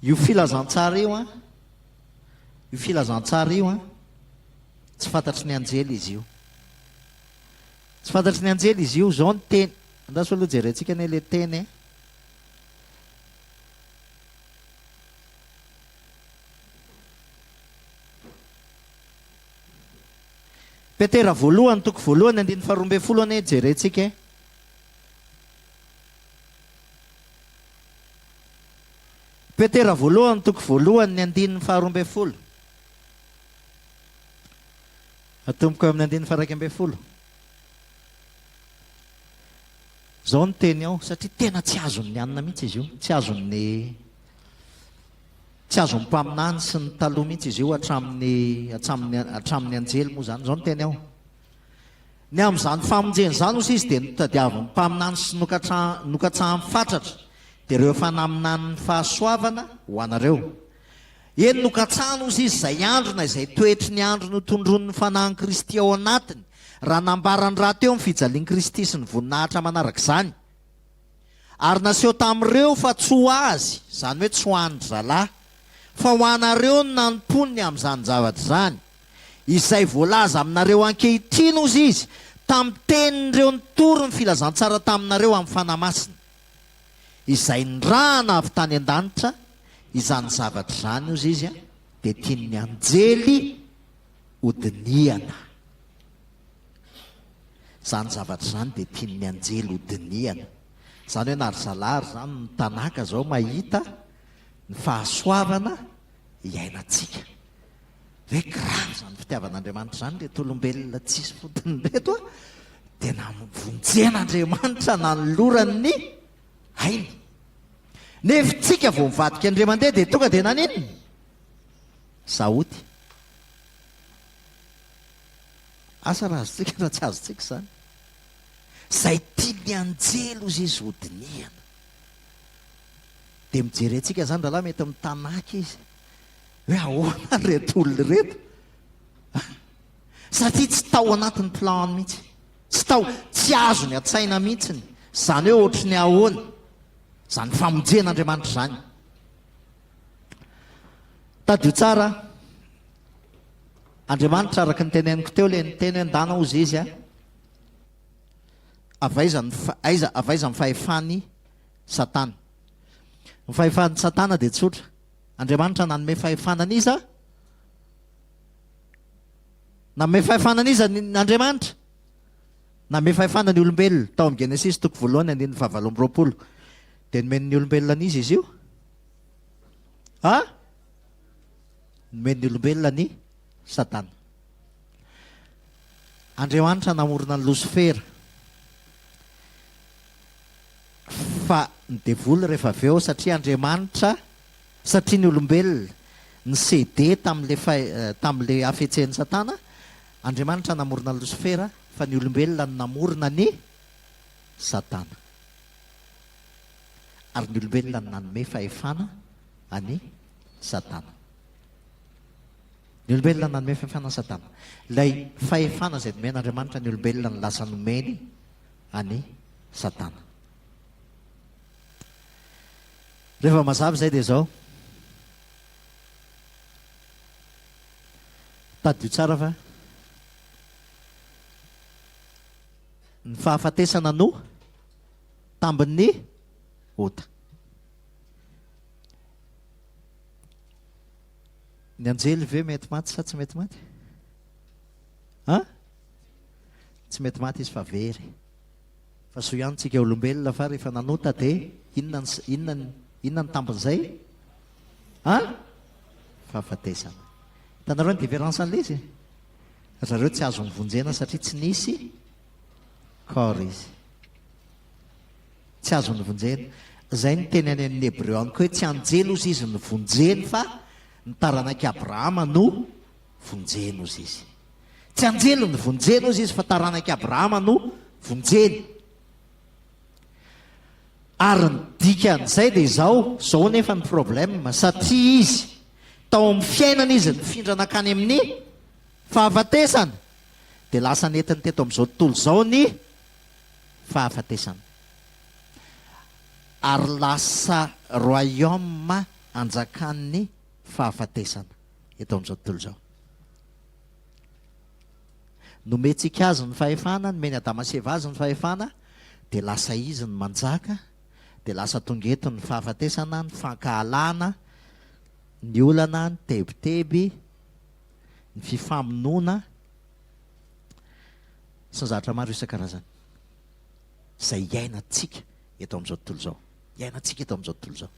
Io filazantsara io an, io filazantsara io an, tsy fantatry ny anjely izy io. Tsy fantatry ny anjely izy io, izao ny teny, andraso aloha jerentsika anie ilay teny e. Petera voalohany, toko voalohany, andininy faharoa ambin'ny folo anie jerentsika e. Petera voalohany toko voalohany ny andininy faharoa ambin'ny folo. Atomboka eo amin'ny andininy faha-11. Izao ny teny ao, satria tena tsy azon'ny anona mihitsy izy io, tsy azon'ny tsy azon'ny mpaminany sy ny taloha mihitsy izy io hatramin'ny hatramin'ny hatramin'ny anjely moa izany. Izao ny teny ao. Ny amin'izany famonjena izany hoy izy dia notadiavin'ny mpaminany sy nokatsahany fatratra, dia ireo efa naminany ny fahasoavana ho anareo. Eny, nokatsahany hoy izy izay andro na izay toetry ny andro notondroin'ny Fanahin'i Kristy ao anatiny, raha nambarany rahateo ny fijalian'i Kristy sy ny voninahitra manaraka izany. Ary naseho tamin'ireo fa tsy ho azy, izany hoe tsy ho an-dry zalahy, fa ho anareo no nanompoany ny amin'izany zavatra izany. Izay voalaza aminareo ankehitriny, hozy izy, tamin'ny tenin'ireo nitory ny filazantsara taminareo amin'ny Fanahy Masina, izay nirahana avy tany an-danitra, izany zavatra izany, hozy izy, dia tian'ny anjely hodinihana. Izany zavatra izany dia tian'ny anjely hodinihana. Izany hoe na ry zalahy ary izany ny Tanaka izao mahita ny fahasoavana iainantsika. Hoe grave izany fitiavan'Andriamanitra izany ireto olombelona tsisy fotony ireto a! Dia namonjen'Andriamanitra nanolorany ny ainy. Nefa tsika vao mivadika indray mandeha dia tonga dia naninona? Saoty. Asa raha azontsika na tsy azontsika izany. Izay tian'ny anjely hozy izy hodinihana. Dia mijery antsika izany rahalahy mety mitanaka izy. Hoe ahoana ireto olona ireto? Satria tsy tao anatin'ny plan-ny mihitsy. Tsy tao, tsy azony an-tsaina mihitsiny. Izany hoe ohatry ny ahoana izany famonjen'Andriamanitra izany. Tadidio tsara, Andriamanitra araka ny teneniko teo ilay niteny hoe ndana hozy izy a. Avy aiza ny aiza avy aiza ny fahefan'i Satana? Ny fahefan'i Satana dia tsotra. Andriamanitra nanome fahefana an'iza? Nanome fahefana an'iza Andriamanitra? Nanome fahefana ny olombelona. Tao amin'ny Genesisy toko voalohany andininy fahavalo amby 20. Dia nomen'ny olombelona an'iza izy io? Ha? Nomen'ny olombelona ny Satana. Andriamanitra namorona ny Losifera. Fa ny devoly rehefa avy eo satria Andriamanitra satria ny olombelona ni-ceder tamin'ilay fahe tamin'ilay hafetsen'i Satana, Andriamanitra namorona an'i Losifera fa ny olombelona no namorona an'i Satana. Ary ny olombelona no nanome fahefana an'i Satana. Ny olombelona no nanome fahefana an'i Satana. Ilay fahefana izay nomen'Andriamanitra ny olombelona no lasa nomeny an'i Satana. Rehefa mazava izay dia izao. Tadidio tsara fa ny fahafatesana no tambin'ny ota. Ny anjely ve mety maty sa tsy mety maty? Ha? Tsy mety maty izy fa very. Fa soa ihany tsika olombelona fa rehefa nanota dia inona ny inona ny inona ny tambin'izay? An? Fahafatesana. Hitanareo ny différence an'ilay izy? Ry zareo tsy azo novonjena satria tsy nisy corps izy. Tsy azo novonjena. Izay no teny any amin'ny Hebreo any koa hoe tsy anjely ozy izy no vonjeny fa ny taranak'i Abrahama no vonjeny ozy izy. Tsy anjely no vonjeny hozy izy fa taranak'i Abrahama no vonjeny. Ary ny dikan'izay dia izao, izao nefa ny problème, satria izy tao amin'ny fiainana izy nifindra nankany amin'ny fahafatesana, dia lasa nentiny teto amin'izao tontolo izao ny fahafatesana. Ary lasa royaume anjakan'ny fahafatesana eto amin'izao tontolo izao. Nomentsika azy ny fahefana, nomen'i Adama sy Eva azy ny fahefana, dia lasa izy no manjaka, dia lasa tonga eto ny fahafatesana, ny fankahalana, ny olana, ny tebiteby, ny fifamonoana, sy ny zavatra maro isan-karazany izay iainantsika eto amin'izao tontolo izao. Iainantsika eto amin'izao tontolo izao.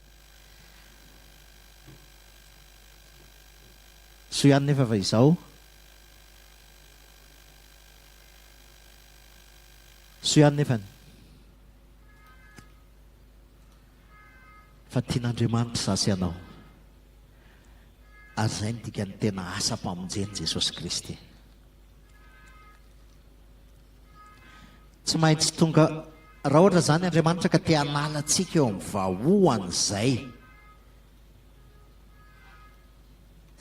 Soa ihany nefa fa izao. Soa ihany nefany fa tian'Andriamanitra izaho sy ianao. Ary izay no dikan'ny tena asam-pamonjen'i Jesosy Kristy. Tsy maintsy tonga, raha ohatra izany Andriamanitra ka te hanala antsika eo amin'ny vahoan'izay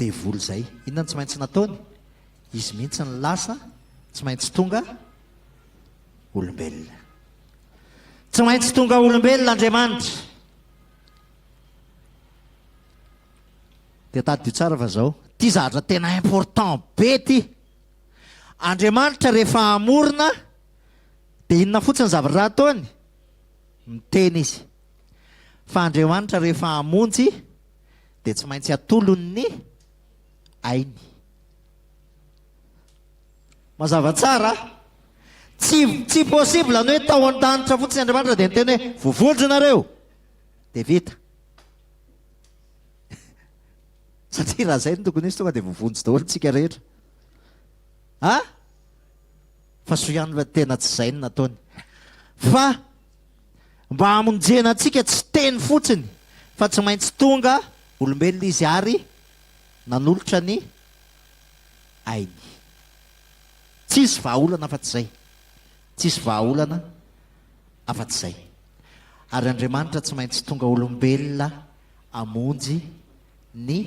devoly izay, inona no tsy maintsy nataony? Izy mihitsy no lasa, tsy maintsy tonga olombelona. Tsy maintsy tonga olombelona Andriamanitra. Dia tadidio tsara fa zao, ty zavatra tena important be ty. Andriamanitra rehefa hamorona dia inona fotsiny zavatra ataony? Miteny izy. Fa Andriamanitra rehefa hamonjy dia tsy maintsy atolony ny ainy. Mazava tsara? Tsy tsy possible ny hoe tao an-danitra fotsiny Andriamanitra dia niteny hoe voavonjy nareo dia vita. Satria raha izay no tokony hisy tonga dia voavonjy daholo tsika rehetra. A? Fa soa ihany fa tena tsy izay no nataony. Fa mba hamonjena antsika tsy teny fotsiny fa tsy maintsy tonga olombelona izy ary nanolotra ny ainy. Tsisy vahaolana afa-tsy izay. Tsisy vahaolana afa-tsy izay. Ary Andriamanitra tsy maintsy tonga olombelona hamonjy ny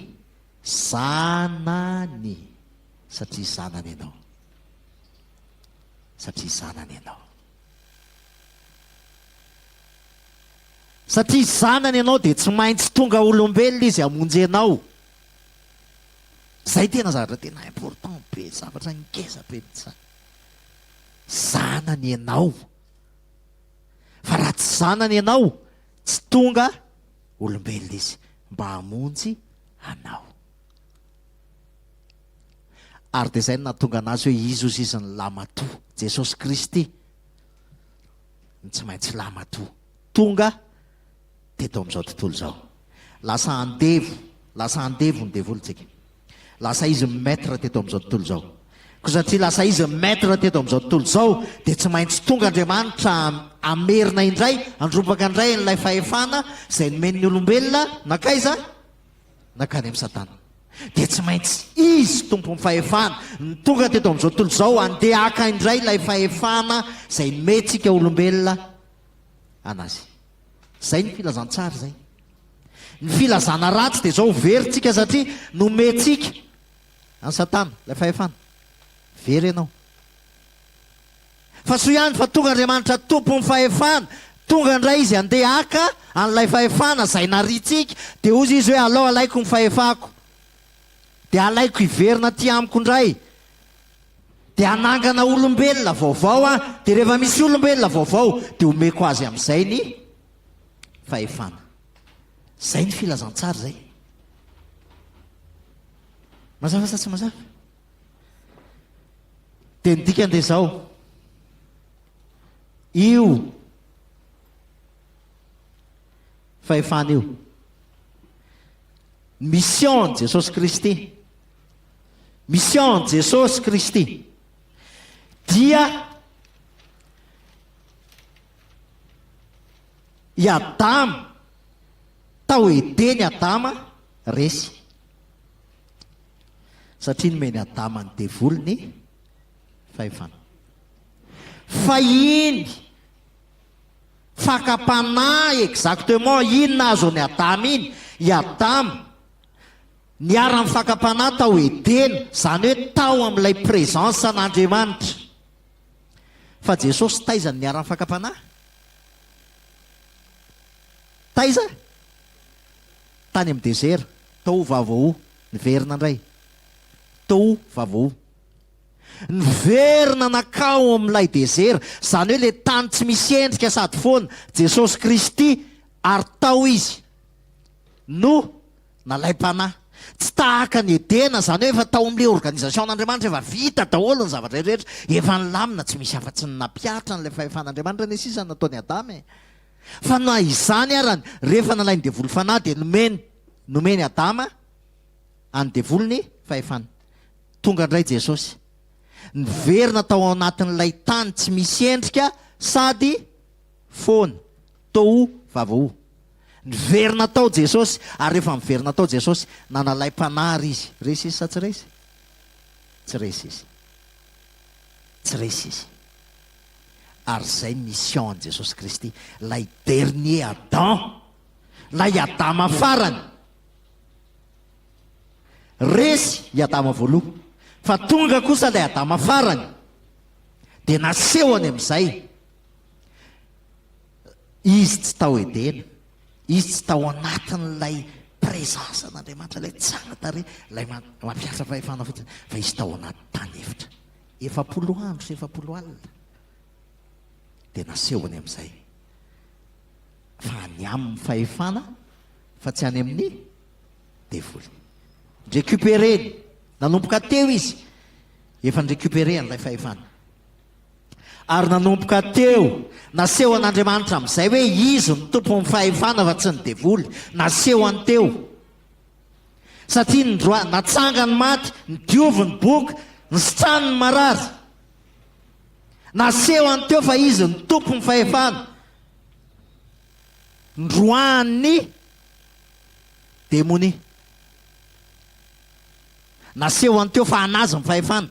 zanany satria zanany ianao. Satria zanany ianao. Satria zanany ianao dia tsy maintsy tonga olombelona izy hamonjy anao. Zay tena zavatra tena important be, zavatra ngeza be mihitsy zany. Zanany ianao. Fa raha tsy zanany ianao, tsy tonga olombelona izy mba hamonjy anao. Ary dia izay no nahatonga anazy hoe izy ozy izy ny lamatoa. Jesosy Kristy no tsy maintsy lamatoa. Tonga teto amin'izao tontolo izao. Lasa andevo, lasa andevo ny devoly tsika. Lasa izy ny maître teto amin'izao tontolo izao. Koa satria lasa izy ny maître teto amin'izao tontolo izao, dia tsy maintsy tonga Andriamanitra hamerina indray, handrombaka indray an'ilay fahefana izay nomeny ny olombelona, nankaiza? Nankany amin'i Satana. Dia tsy maintsy izy tompon'ny fahefana no tonga teto amin'izao tontolo izao handeha haka indray ilay fahefana izay nomentsika olombelona anazy. Izay ny filazantsara izay. Ny filazana ratsy dia izao, very tsika satria nomentsika an'i Satana ilay fahefana. Very ianao. Fa soa ihany fa tonga Andriamanitra tompon'ny fahefana, tonga indray izy handeha haka an'ilay fahefana izay nariantsika, dia hozy izy hoe alao alaiko ny fahefako. Dia alaiko hiverina aty amiko indray. Dia hanangana olombelona vaovao aho, dia rehefa misy olombelona vaovao dia omeko azy amin'izay ny fahefana. Izay ny filazantsara izay. Mazava sa tsy mazava? Dia ny dikany dia izao, io fahefana io, mission Jesosy Kristy, mission Jesosy Kristy dia i Adama tao Edeny Adama resy satria nomeny Adama ny devoly ny fahefana. Fa iny fakam-panahy exactement iny nahazo an'i Adama iny, i Adama niharan'ny fakam-panahy tao Edena, izany hoe tao amin'ilay présence an'Andriamanitra. Fa Jesosy taiza no niharan'ny fakam-panahy? Taiza? Tany amin'ny désert, tao Vavao, niverina indray. Tao Vavao. Niverina nankao amin'ilay désert, izany hoe ilay tany tsy misy endrika sady foana, Jesosy Kristy, ary tao Izy no nalaim-panahy. Tsy tahaka an'i Edena, izany hoe efa tao amin'ilay organisation-n'Andriamanitra, efa vita daholo ny zavatra rehetra, efa nilamina, tsy misy afa-tsy ny nampihatra an'ilay fahefan'Andriamanitra anie sisa no nataon'i Adama e. Fa na izany arany, rehefa nalain'ny devoly fanahy dia nomeny, nomeny Adama an'ny devoly ny fahefana. Tonga indray Jesosy. Niverina tao anatin'ilay tany tsy misy endrika. Sady foana. Tohu vavahu. Niverina tao Jesosy, ary rehefa niverina tao Jesosy, nanalaim-panahy ary izy. Resy izy sa tsy resy? Tsy resy izy. Tsy resy izy. Ary izay mission an'i Jesosy Kristy, ilay dernier Adam, ilay Adama farany. Resy i Adama voaloha, fa tonga kosa ilay Adama farany, dia nasehony amin'izay izy tsy tao Edena, izy tsy tao anatin'ilay présence an'Andriamanitra, ilay tsara tarehy, ilay mampiasa fahefana fotsiny, fa izy tao anaty tany efitra. 40 andro sy 40 alina, dia nasehony amin'izay fa any aminy fahefana fa tsy any amin'ny devoly. Ni-récupérer-ny, nanomboka teo izy, efa ni-récupérer an'ilay fahefana. Ary nanomboka teo, nasehon'Andriamanitra amin'izay hoe izy no tompon'ny fahefana fa tsy ny devoly. Nasehony teo. Satria nindroa, natsangany maty, nidiovy ny boka, nisitrany ny marary. Nasehony teo fa izy no tompon'ny fahefana. Nroahan'ny demonia. Nasehony teo fa an'azy ny fahefana.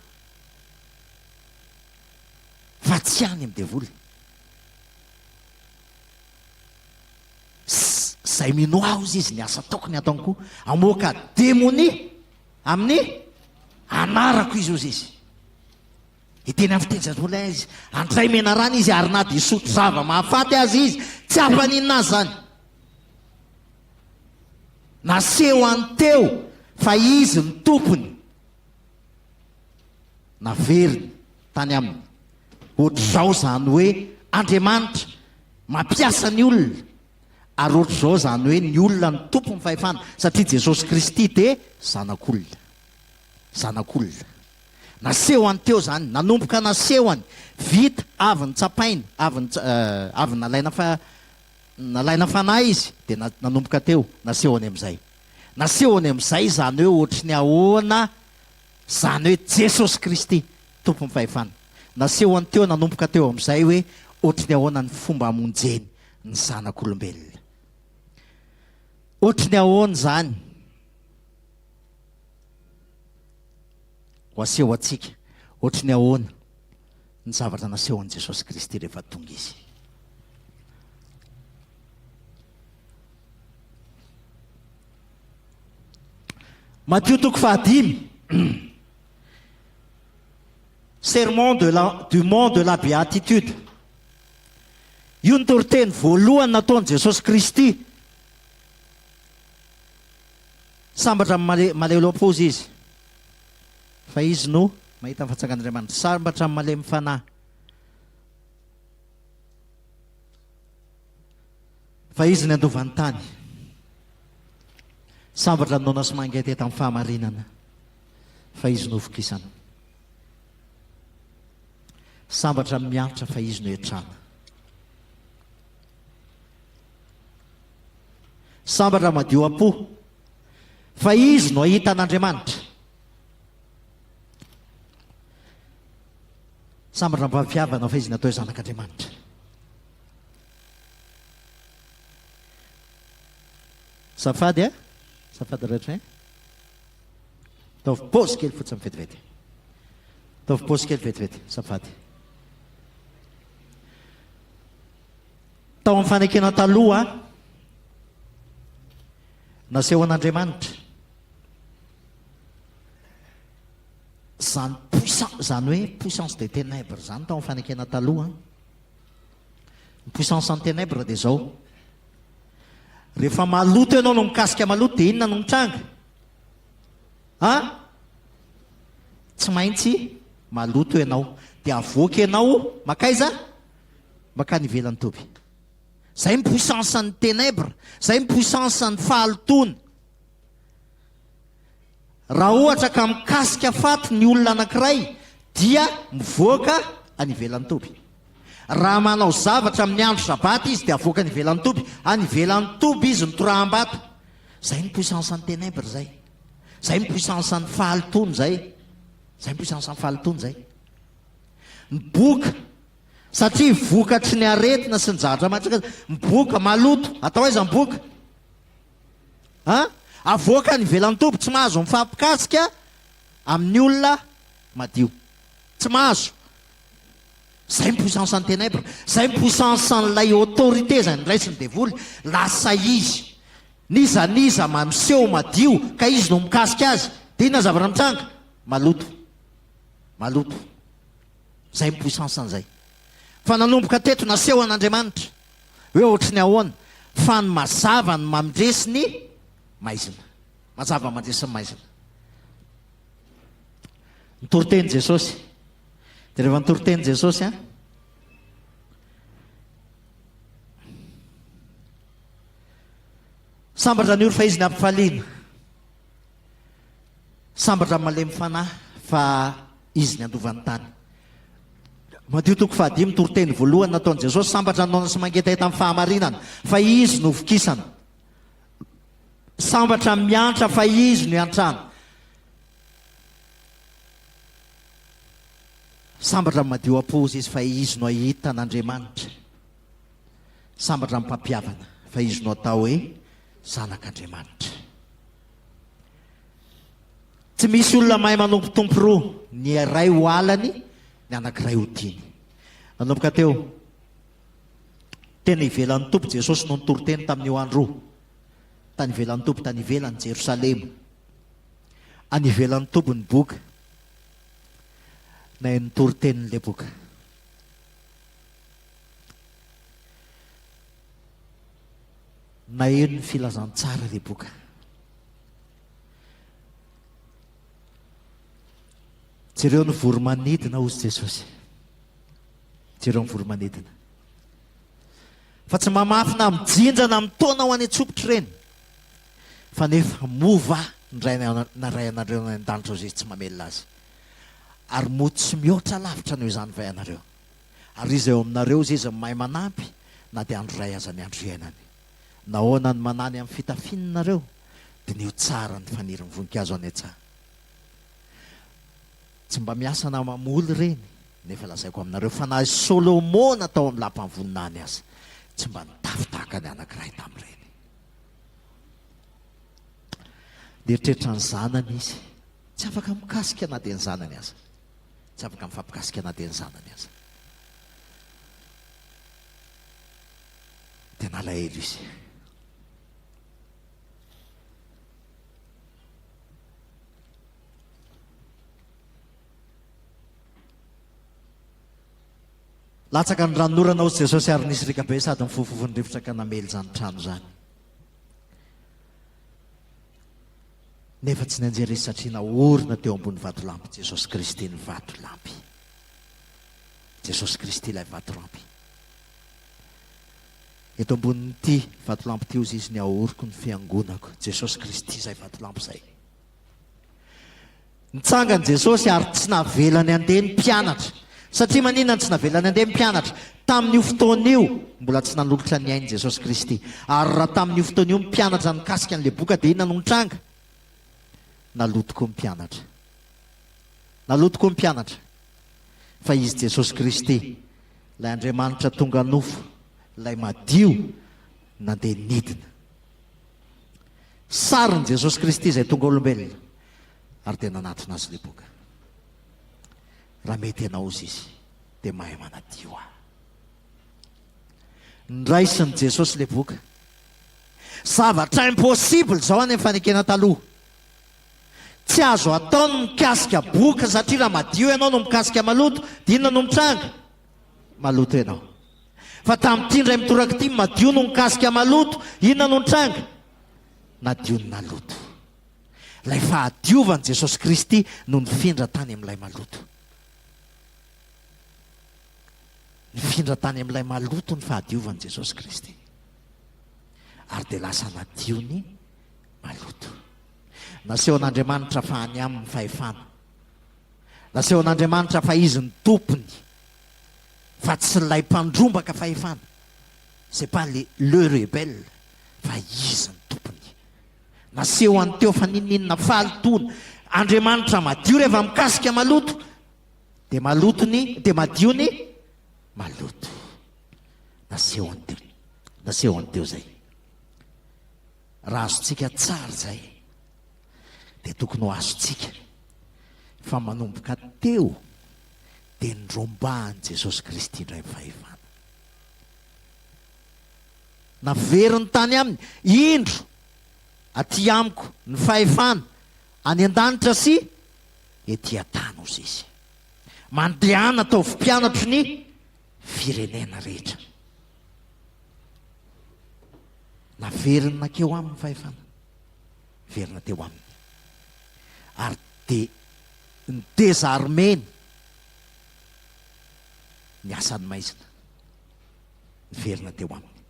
Fa tsy any amin'ny devoly. Izay mino ahy hozy izy ny asa ataoko ny ataony koa. Hamoaka demonia amin'ny anarako izy hozy izy. Hiteny amin'ny fiteny zatovolay izy. Handray menarana izy ary na dia hisotro zava-mahafaty aza izy, tsy hampaninona azy izany. Nasehony teo fa izy no tompony. Naveriny tany aminy. Ohatr'izao izany hoe Andriamanitra mampiasa ny olona ary ohatr'izao izany hoe ny olona no tompon'ny fahefana satria Jesosy Kristy dia Zanak'olona. Zanak'olona. Nasehony teo izany, nanomboka nasehony, vita, avy notsapaina, avy avy nalaina fa nalaina fanahy izy dia nanomboka teo, nasehony amin'izay. Nasehony amin'izay izany hoe ohatry ny ahoana izany hoe Jesosy Kristy, Tompon'ny fahefana. Nasehony teo nanomboka teo amin'izay hoe ohatry ny ahoana ny fomba hamonjeny ny zanak'olombelona. Ohatry ny ahoana izany ho aseho antsika, ohatry ny ahoana ny zavatra nasehon'i Jesosy Kristy rehefa tonga Izy. Matio toko fahadimy. Sermon de la, du mont de la béatitude. Io ny toriteny voalohany nataon'i Jesosy Kristy. Sambatra amin'ny malemy am-poza izy, fa izy no mahita ny fatsangan'Andriamanitra. Sambatra amin'ny malemy fanahy. Fa izy ny handova ny tany. Sambatra ny noana sy mangetaheta amin'ny fahamarinana, fa izy no hovokisana. Sambatra ny miantra, fa izy no hiantrana. Sambatra ny madio am-po, fa izy no hahita an'Andriamanitra. Sambatra ny mpampihavana, fa izy no atao hoe zanak'Andriamanitra. Azafady a! Azafady rehetra eh! Ataovy pause kely fotsiny vetivety. Ataovy pause kely vetivety. Azafady. Tao amin'ny fanekena taloha, nasehon'Andriamanitra izany puissance, izany hoe puissance des ténèbres izany tao amin'ny fanekena taloha. Ny puissance en ténèbres dia izao. Rehefa maloto ianao no mikasika maloto dia inona no mitranga? Ha? Tsy maintsy maloto ianao. Dia avoaka ianao makaiza? Makany ivelan'ny toby. Izay ny puissance ny ténèbres, izay ny puissance ny fahalotoana. Raha ohatra ka mikasika faty ny olona anankiray dia mivoaka any ivelan'ny toby. Raha manao zavatra amin'ny andro sabata izy dia avoaka any ivelan'ny toby. Any ivelan'ny toby izy no toraham-bato. Izay ny puissance ny ténèbres izay. Izay ny puissance ny fahalotoana izay. Izay ny puissance ny fahalotoana izay. Ny boka. Satria vokatry ny aretina sy ny zavatra mahatsaka miboka, maloto. Atao aiza ny boka? An? Avoaka any ivelan'ny toby, tsy mahazo mifampikasika amin'ny olona madio. Tsy mahazo. Zay ny puissance an'ny ténèbres, zay ny puissance an'ilay autorité izay noraisin'ny devoly, lasa izy. N'iza n'iza miseho madio ka izy no mikasika azy, dia inona ny zavatra mitranga? Maloto. Maloto. Zay ny puissance an'izay. Fa nanomboka teto naseho an'Andriamanitra hoe ohatry ny ahoana fa ny mazava no mamdresy ny maizina. Mazava mandresy ny maizina. Nitory teny Jesosy. Dia rehefa nitory teny Jesosy an, Sambatra ny ory fa izy ny ampifaliana. Sambatra ny malemy fanahy fa izy ny handova ny tany. Matio toko fahadimy, toriteny voalohany nataon'i Jesosy, sambatra ny noana sy mangetaheta amin'ny fahamarinana fa izy no vokisana. Sambatra ny miantra fa izy no iantrana. Sambatra ny madio am-po hozy izy fa izy no hahita an'Andriamanitra. Sambatra ny mpampihavana fa izy no atao hoe zanak'Andriamanitra. Tsy misy olona mahay manompo tompo roa, ny iray ho halany, ny anankiray ho tiany. Nanomboka teo, tena ivelan'ny Tompo Jesosy no nitory teny tamin'io andro io. Tany ivelan'ny Tompo, tany ivelan'i Jerosalema. Any ivelan'ny toby ny boka. Nahay nitory teny ilay boka. Naheno ny filazantsara ilay boka. Jereo ny voro-manidina hozy Jesosy. Jereo ny voro-manidina. Fa tsy mamafy na mijinja na mitaona ho any an-tsopitra ireny. Fa nefa moa va ny Ray na Ray anareo any an-danitra hozy Izy tsy mamelona azy? Ary moa tsy mihoatra lavitra noho izany va ianareo? Ary iza eo aminareo hozy Izy no mahay manampy na dia andro iray aza ny andro iainany? Nahoana no manany amin'ny fitafiany nareo? Diniho tsara ny fanirin'ny voninkazo any an-tsaha. Tsy mba miasa na mamoly ireny, nefa lazaiko aminareo fa na i Solomona tao amin'ny lapan'ny voninahiny aza tsy mba nitafy tahaka ny anankiray tamin'ireny. Nieritreritra ny zanany izy. Tsy afaka mikasika na dia ny zanany aza. Tsy afaka mifampikasika na dia ny zanany aza. Dia nalahelo izy. Latsaka ny ranonorana hozy Jesosy ary nisy riaka be sady nifofofo ny rivotra ka namely izany trano izany. Nefa tsy nianjera izy satria naorina teo ambony vatolampy Jesosy Kristy ny vatolampy. Jesosy Kristy ilay vatolampy. Eto ambonin'ity vatolampy ity hozy izy ny aoriko ny fiangonako. Jesosy Kristy izay vatolampy izay. Nitsangana Jesosy ary tsy navelany handeha ny mpianatra. Satria maninona no tsy navelany handeha ny mpianatra? Tamin'io fotoana io, mbola tsy nanolotra ny ainy Jesosy Kristy. Ary raha tamin'io fotoana io ny mpianatra nikasika an'ilay boka dia inona no nitranga? Naloto koa ny mpianatra. Naloto koa ny mpianatra. Fa Izy Jesosy Kristy, ilay Andriamanitra tonga nofo, ilay madio, nandeha nidina. Sarin'i Jesosy Kristy izay tonga olombelona ary dia nanatona azy ilay boka. Raha mety ianao hozy izy dia mahay manadio ahy. Nraisin'i Jesosy ilay boka. Zavatra impossible izao any amin'ny fanekena taloha. Tsy azo atao ny mikasika boka satria raha madio ianao no mikasika maloto dia inona no mitranga? Maloto ianao. Fa tamin'ity indray mitoraka ity, madio no nikasika maloto, inona no nitranga? Nadio ny naloto. Ilay fahadiovan'i Jesosy Kristy no nifindra tany amin'ilay maloto. Nifindra tany amin'ilay maloto ny fahadiovan'i Jesosy Kristy. Ary dia lasa nadio ny maloto. Nasehon'Andriamanitra fa any aminy ny fahefana. Nasehon'Andriamanitra fa Izy ny tompony. Fa tsy ilay mpandrombaka fahefana, c'est pas les le rebelle fa izy ny tompony. Nasehony teo fa n'inon'inona fahalotoana, Andriamanitra madio rehefa mikasika maloto dia maloto ny dia madio ny. Maloto. Nasehony teo. Nasehony teo izay. Raha azontsika tsara izay, dia tokony ho azontsika fa manomboka teo dia nirombahan'i Jesosy Kristy indray ny fahefana. Naveriny tany aminy, Indro, aty amiko ny fahefana any an-danitra sy ety an-tany, hozy izy. Mandehana ataovy mpianatro ny firenena rehetra. Naveriny nankeo aminy ny fahefana. Niverina teo aminy. Ary dia ni-désarmer-ny ny asan'ny maizina. Niverina teo aminy.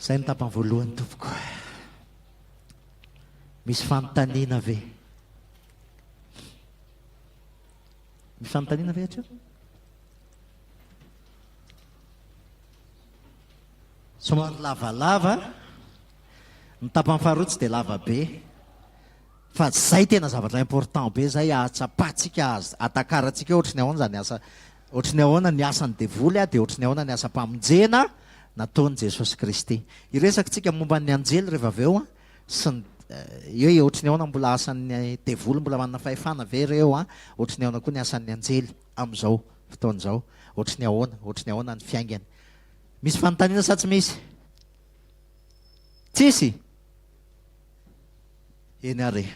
Izay ny tapany voalohany tompoko. Misy fanontaniana ve? Misy fanontaniana ve hatreo? Somary lavalava, ny tapany faharoa tsy dia lava be, fa zay tena zavatra important be zay ahatsapantsika azy, ahatakarantsika hoe ohatry ny ahoana izany asa, ohatry ny ahoana ny asan'ny devoly dia ohatry ny ahoana ny asam-pamonjena nataon'i Jesosy Kristy. Hiresaka tsika momba ny anjely rehefa avy eo sy ny hoe ohatry ny ahoana mbola asan'ny devoly mbola manana fahefana ve ireo an, ohatry ny ahoana koa ny asan'ny anjely amin'izao fotoana izao, ohatry ny ahoana, ohatry ny ahoana ny fiaingany. Misy fanontaniana sa tsy misy? Tsisy? Eny ary e.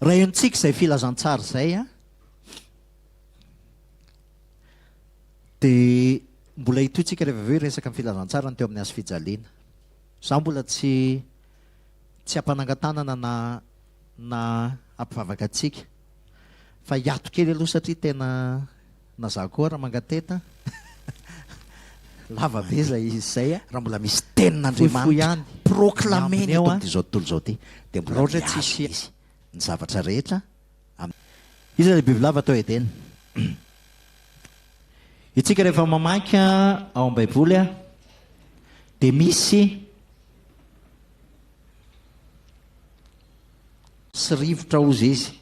Raha henontsika izay filazantsara izay an, dia mbola hitohy tsika rehefa avy eo hiresaka ny filazantsara ny teo amin'ny hazo fijaliana. Izaho mbola tsy tsy hampanangan-tanana na na hampivavaka antsika fa hiato kely aloha satria tena na za koa ara mangateta lava be izay izy izay a. Raha mbola misy Fohifohy tenin'Andriamanitra ihany ny proclamer-ny ambiny eto eo a. amin'ity izao tontolo izao ity dia mbola Raha ohatra hoe miala tsisy. izy ny zavatra rehetra amin'ny. Iza ilay bibilava tao Edena? Itsika rehefa mamaky ao amin'ny Baiboly dia misy sy rivotra hozy izy.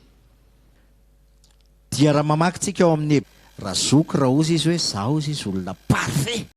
Dia raha mamaky tsika ao amin'ny Razoky raha hozy izy hoe za hozy izy olona parfait.